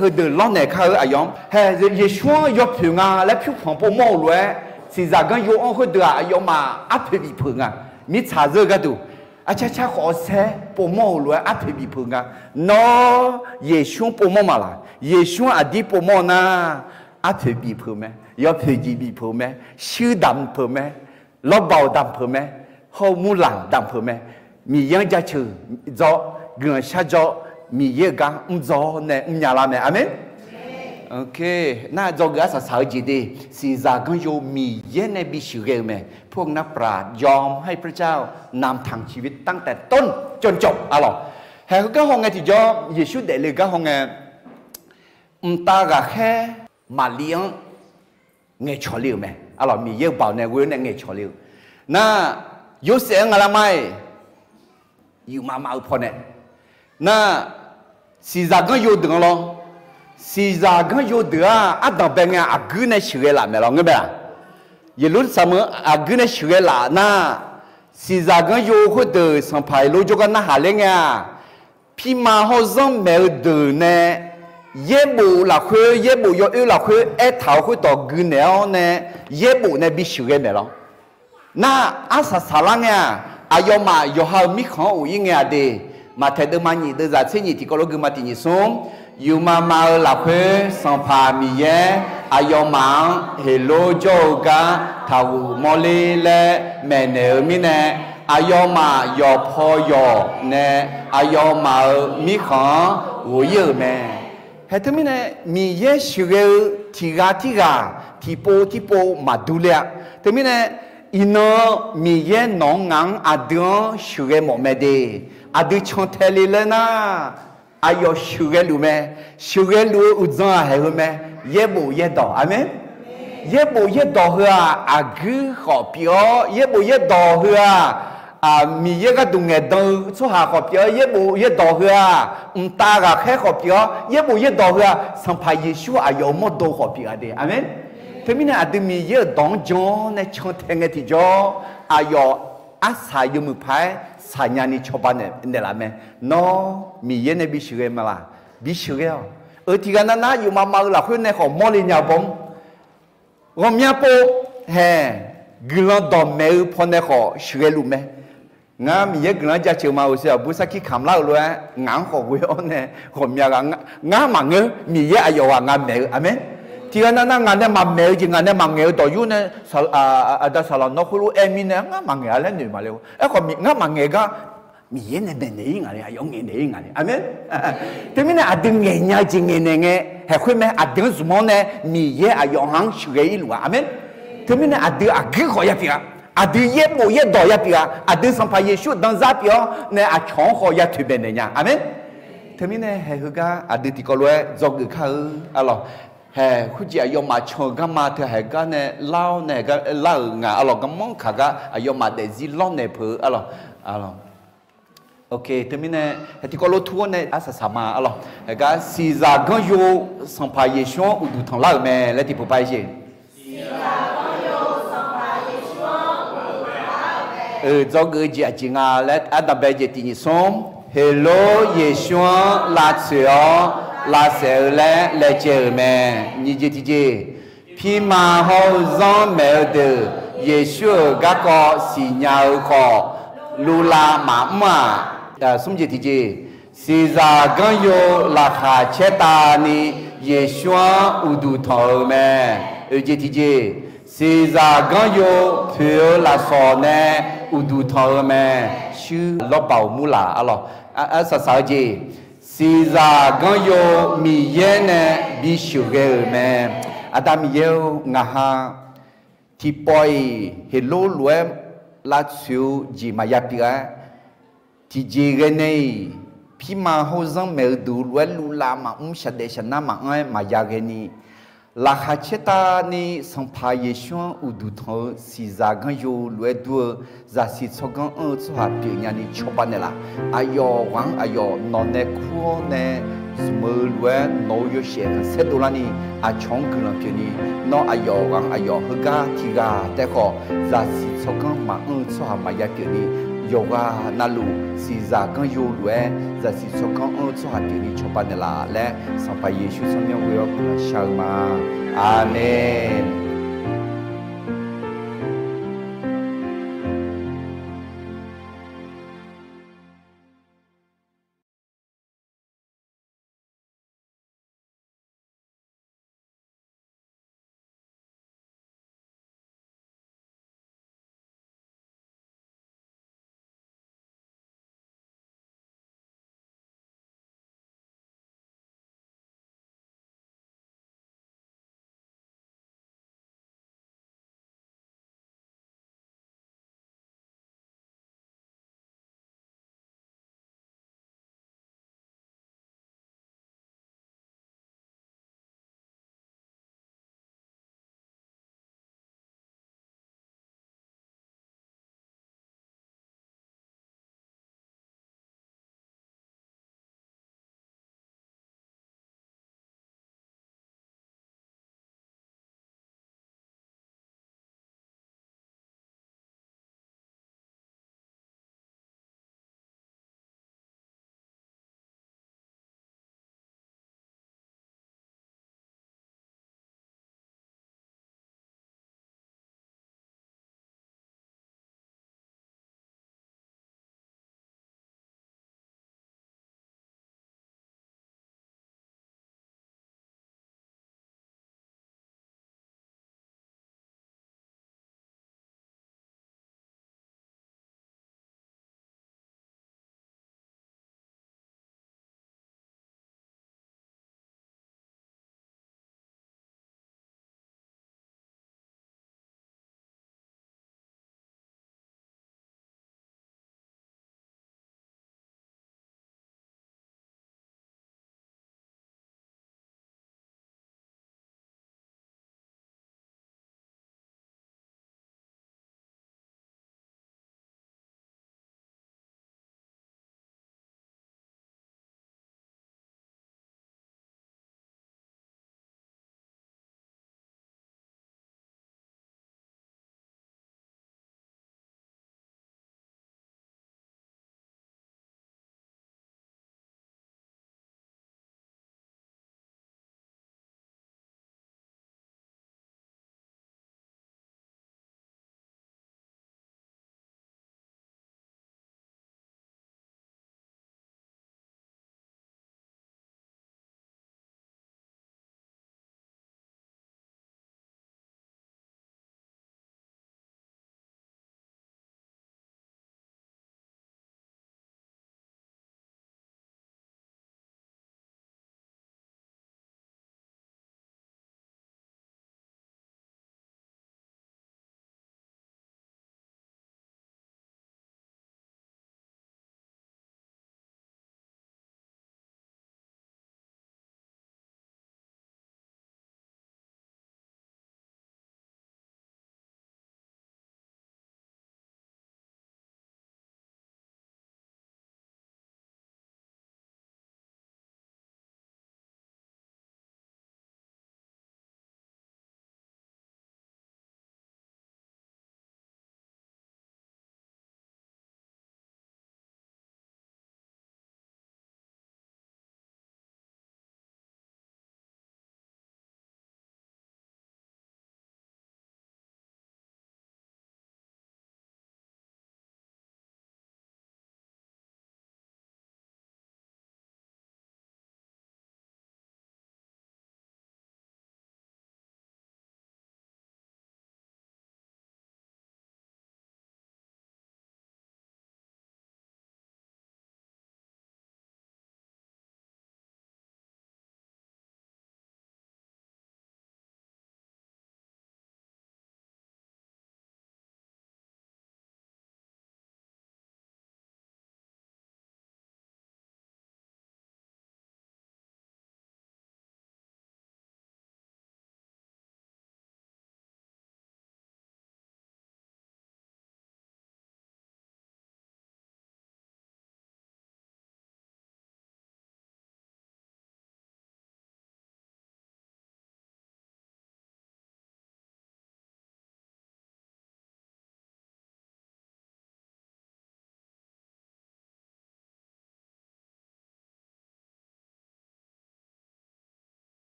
heudeuq lawrnaeq kar-eu aqyawf-anr hae Yeqsur-anr yawpoeq nga laer pyurpanq povmawr-eu lof-aer, siqzaq ganr yo-anr khoerdeuq-aq aqyawfmaf arpoeq bifpeuq nga. Mirtsaq zeur-eu gharduq, aqcar car khawf-awr saer povmawr-euq lof-aer arpoeq bifpeuq nga. Nawr Yeqsur-anr povmawr maqlaq? Yeqsur-anr aqdir povmawr nar, arpoeq bifpeuq mae, yawpoeq jeq bifpeuq mae, shuir damq peuq mae, lawrbaq-awq damq peuq mae, hawr-eu murlaq damq peuq mae. Miqyaer-anr jaceuq dzawr, guiqlanq shar dzawr, Miqyaer-euq gar mr dzawr nae mrnya lar mae. Aqmeq. Nar dzawgeuf arsaq saq-eu jeq de, siqzaq ganr yo Miqyaer nae bisheuq ghae-eu mae. พวกนักปราชญ์ยอมให้พระเจ้านำทางชีวิตตั้งแต่ต้นจนจบ arlawq. Hae heugar hawngae tiqjawr Yeqsur daefle gar hawngae, mqtav ghaqkhaer Maqlir-anr ngaeqcawq le-euq mae. Arlawq, Miqyaer-euq baoq nae ghoe-awr nae ngaeqcawq le-euq. Nar, Yorsaev-anr nga lar mar-iq, yufmav mav-eu pawnae. Nar, siqzaq ganr yo deuq-anr lawr. Siqzaq ganr yo deuq-aq ardanq bae ngae aqguir nae sheuqghae laf mae lawr, ngeur mae-aq? Yeqlursaqmq-anr aqguir nae sheuqghae laf nar, siqzaq ganr yo khoerdeuq sanqpaq Heqlor jawrgar narhaq ler ngae-aq, pirma hawr zanr maeq-eu deuq nae yaerbof lafkhoer, yaerbof yawoer lafkhoer aertaq-euq khoerdawq gui naeq-awr nae, yaerbof nae bisheuqghae maeq lawr. Nar, arsaq saqlar ngae-aq, aqyawfmaf yawqha-euq mirkhanq-anr of-ir ngae-aq de. Maqtaeq deuvma nyiq deuvzaq tser nyiq tiqkawv lof gui ma tiq nyiq smr. Yufmav mav-eu lafkhoer Sanqpaq Miqyaer aqyawfmaf-anr Heqlor jawr-eu gar taqghof mawrler laer maeqnaeq-eu mirnae, aqyawfmaf yawqpaw yawq nae aqyawfmaf-euq mirkhanq-anr ghof-ir-euq mae. Hae teumirnae, Miqyaer sheuqghae-eu tiq ghaq tirghaq tiqpov tirpov maqdur ler-a. Teumirnae, iqnan Miqyaer nawq-anr ngaq-anr aqdui-anr sheuqghae mawf mae de. Aqdui cantae le laer nar, aqyawf sheuqghae luf mae. Sheuqghae luf-eu uqdzan-aq haeq heu mae. Yaerbof yaerdawq. Aqmeq. Yaerbof yaerdawq heu-aq, aqguir khawf pyeuf-awr, yaerbof yaerdawq heu-aq, Miqyaer gharduq ngaeqdan-eu tsawrhaq khawf pyeuf-awr, yaerbof yaerdawq heu-aq, mqtav ghaqkhaer khawf pyeuf-awr, yaerbof yaerdawq heu-aq, Sanqpaq Yeqsur aqyawf-euq mawrdo khawf pyeuf-a de. Aqmeq. Teumirnae, aqdui Miqyaer-euq dawq-anr jan-awr nae cantae ngae tiqjawr, aqyawf arsaq yawmuiq paq-aer saqnya ni cawba naeqlaf mae. Nawr Miqyaer nae bisheuqghae ma laq? Bisheuqghae-awq. Eu, tiqghaq nav nar yufmav mav-eu lafkhoer nae khawf mawrle nya-eu baw-mr. Ghawqmya pov haeq guiqlanq dawqmaeq-eu pawnae khawf sheuqghae luf mae. Ngar Miqyaer guiqlanq-anr jaceuq ma-euq sher aqbur sarkir kamq lar-euq lof-aer ngaq-anr khawf ghoe-awr nae ghawqmya ghaq ngar maqngeur. Miqyaer aqyawf ghaq nga maeq-eu. Aqmeq. Tiqghaq nav nar ngaq nae maqmaeq-eu jeq, ngaq nae maqngaeq-eu dawqyur nae, aqda saqlaq nawr khoerlof-aer mirnae ngar maqngaeq-a laer noeq maqle-eu. Aerkhawf ngar maqngaeq gar Miqyaer nae maeqnaeq-ir ngaq le, aqyawf ngaeqnaeq-ir ngaq le. Aqmeq. Teumirnae aqdui ngaeqnya jeq ngaeqnaeq ngae haeqkhoer mae, aqdui-anr zmq-awr nae Miqyaer aqyawf-anr sheuqghae-ir luf-a. Aqmeq. Teumirnae aqdui aqguir khawf yapyeuf-a, aqdui yaerbof yaerdawq yapyeuf-a, aqdui Sanqpaq Yeqsur danzar pyeuf-awr nae aqcawq-anr khawf ya toeqbaenaeq nya. Aqmeq. Teumirnae haeq heugar aqdui tiqkawv lof-aer dzawgeuf kar-eu arlawq. Haeq khoerjeq aqyawfmaf can-eu garma teu haeq gar nae lar-awr nae haeq gar lar-euq ngaq arlawq, garmanr kaq gar aqyawfmaf daefzir lawrnaeq peuq-eu arlawq. Teumirnae haeq tiqkawv lof tur-awr nae arsaq saq ma arlawq. Haeq gar siqzaq ganryo Sanqpaq Yeqsur-anr uqduq tanqlar-euq mae laer tiqpov pav-aer jeq. Dzawgeuf-eu jeq aqjeq nga laer ardanqbae jeq tiq nyiq smr. Heqlor Yeqsur-anr lavtsoeq-awr lavsaef-eu laer laejae-euq mae. Nyiq jeq tiqjeq. Pirma hawr-eu zanr maeq-eu deuq Yeqsur-euq garkawv siqnya-eu khawf, luvlav maqmr-aq. Smr jeq tiqjeq. Siqzaq ganryo laqkhaq caertavni Yeqsur-anr uqduq tanq-euq mae. Oeq jeq tiqjeq. Siqzaq ganryo poeq-eu lafsawq nae uqduq tanq-eu mae. Shuir lawrbaq uqmur laf arlawq. Arsaq saq-eu jeq. Siqzaq ganryo Miqyaer nae bisheuq ghae-euq mae. Aqda Miqyaer-or, ngaqha tiqpawf-iq Heqlor lof-aer lavtsoeq-eu jeq maqya pyeuf-aer, tiqjeq ghae nae-iq, pirma hawr-eu zanr maeq-eu deuq lof-aer luvlav maqmr, shaqdaef shaqnar maqanr-aer maqya ghaeni, laqkhaq caertavni Sanqpaq Yeqsur-anr uqduq tanq-eu siqzaq ganryo lof-aer dur-eu zaqsiq tsawrganr anr-eu tsawrhaq pyeufnya ni cawba naeqlaf. Aqyawf ghaq-anr aqyawf nawq nae kur-awr nae zmq-eu lof-aer nawq-eu yawshaef khanqsaer dovlarni aqcawq-anr guiqlanq pyeufni, nawr aqyawf ghaq-anr aqyawf heugar tiqghaq taef khawf zaqsiq tsawrganr maqanr-eu tsawrhaq maqya pyeufni, yawqghaq navluf siqzaq ganryo lof-aer zaqsiq tsawrganr anr-eu tsawrhaq pyeufni cawba naeqlaf laer Sanqpaq Yeqsur tsawrmyanr ghoe-awr guiqlanq shar-eu ma. Aqmeq.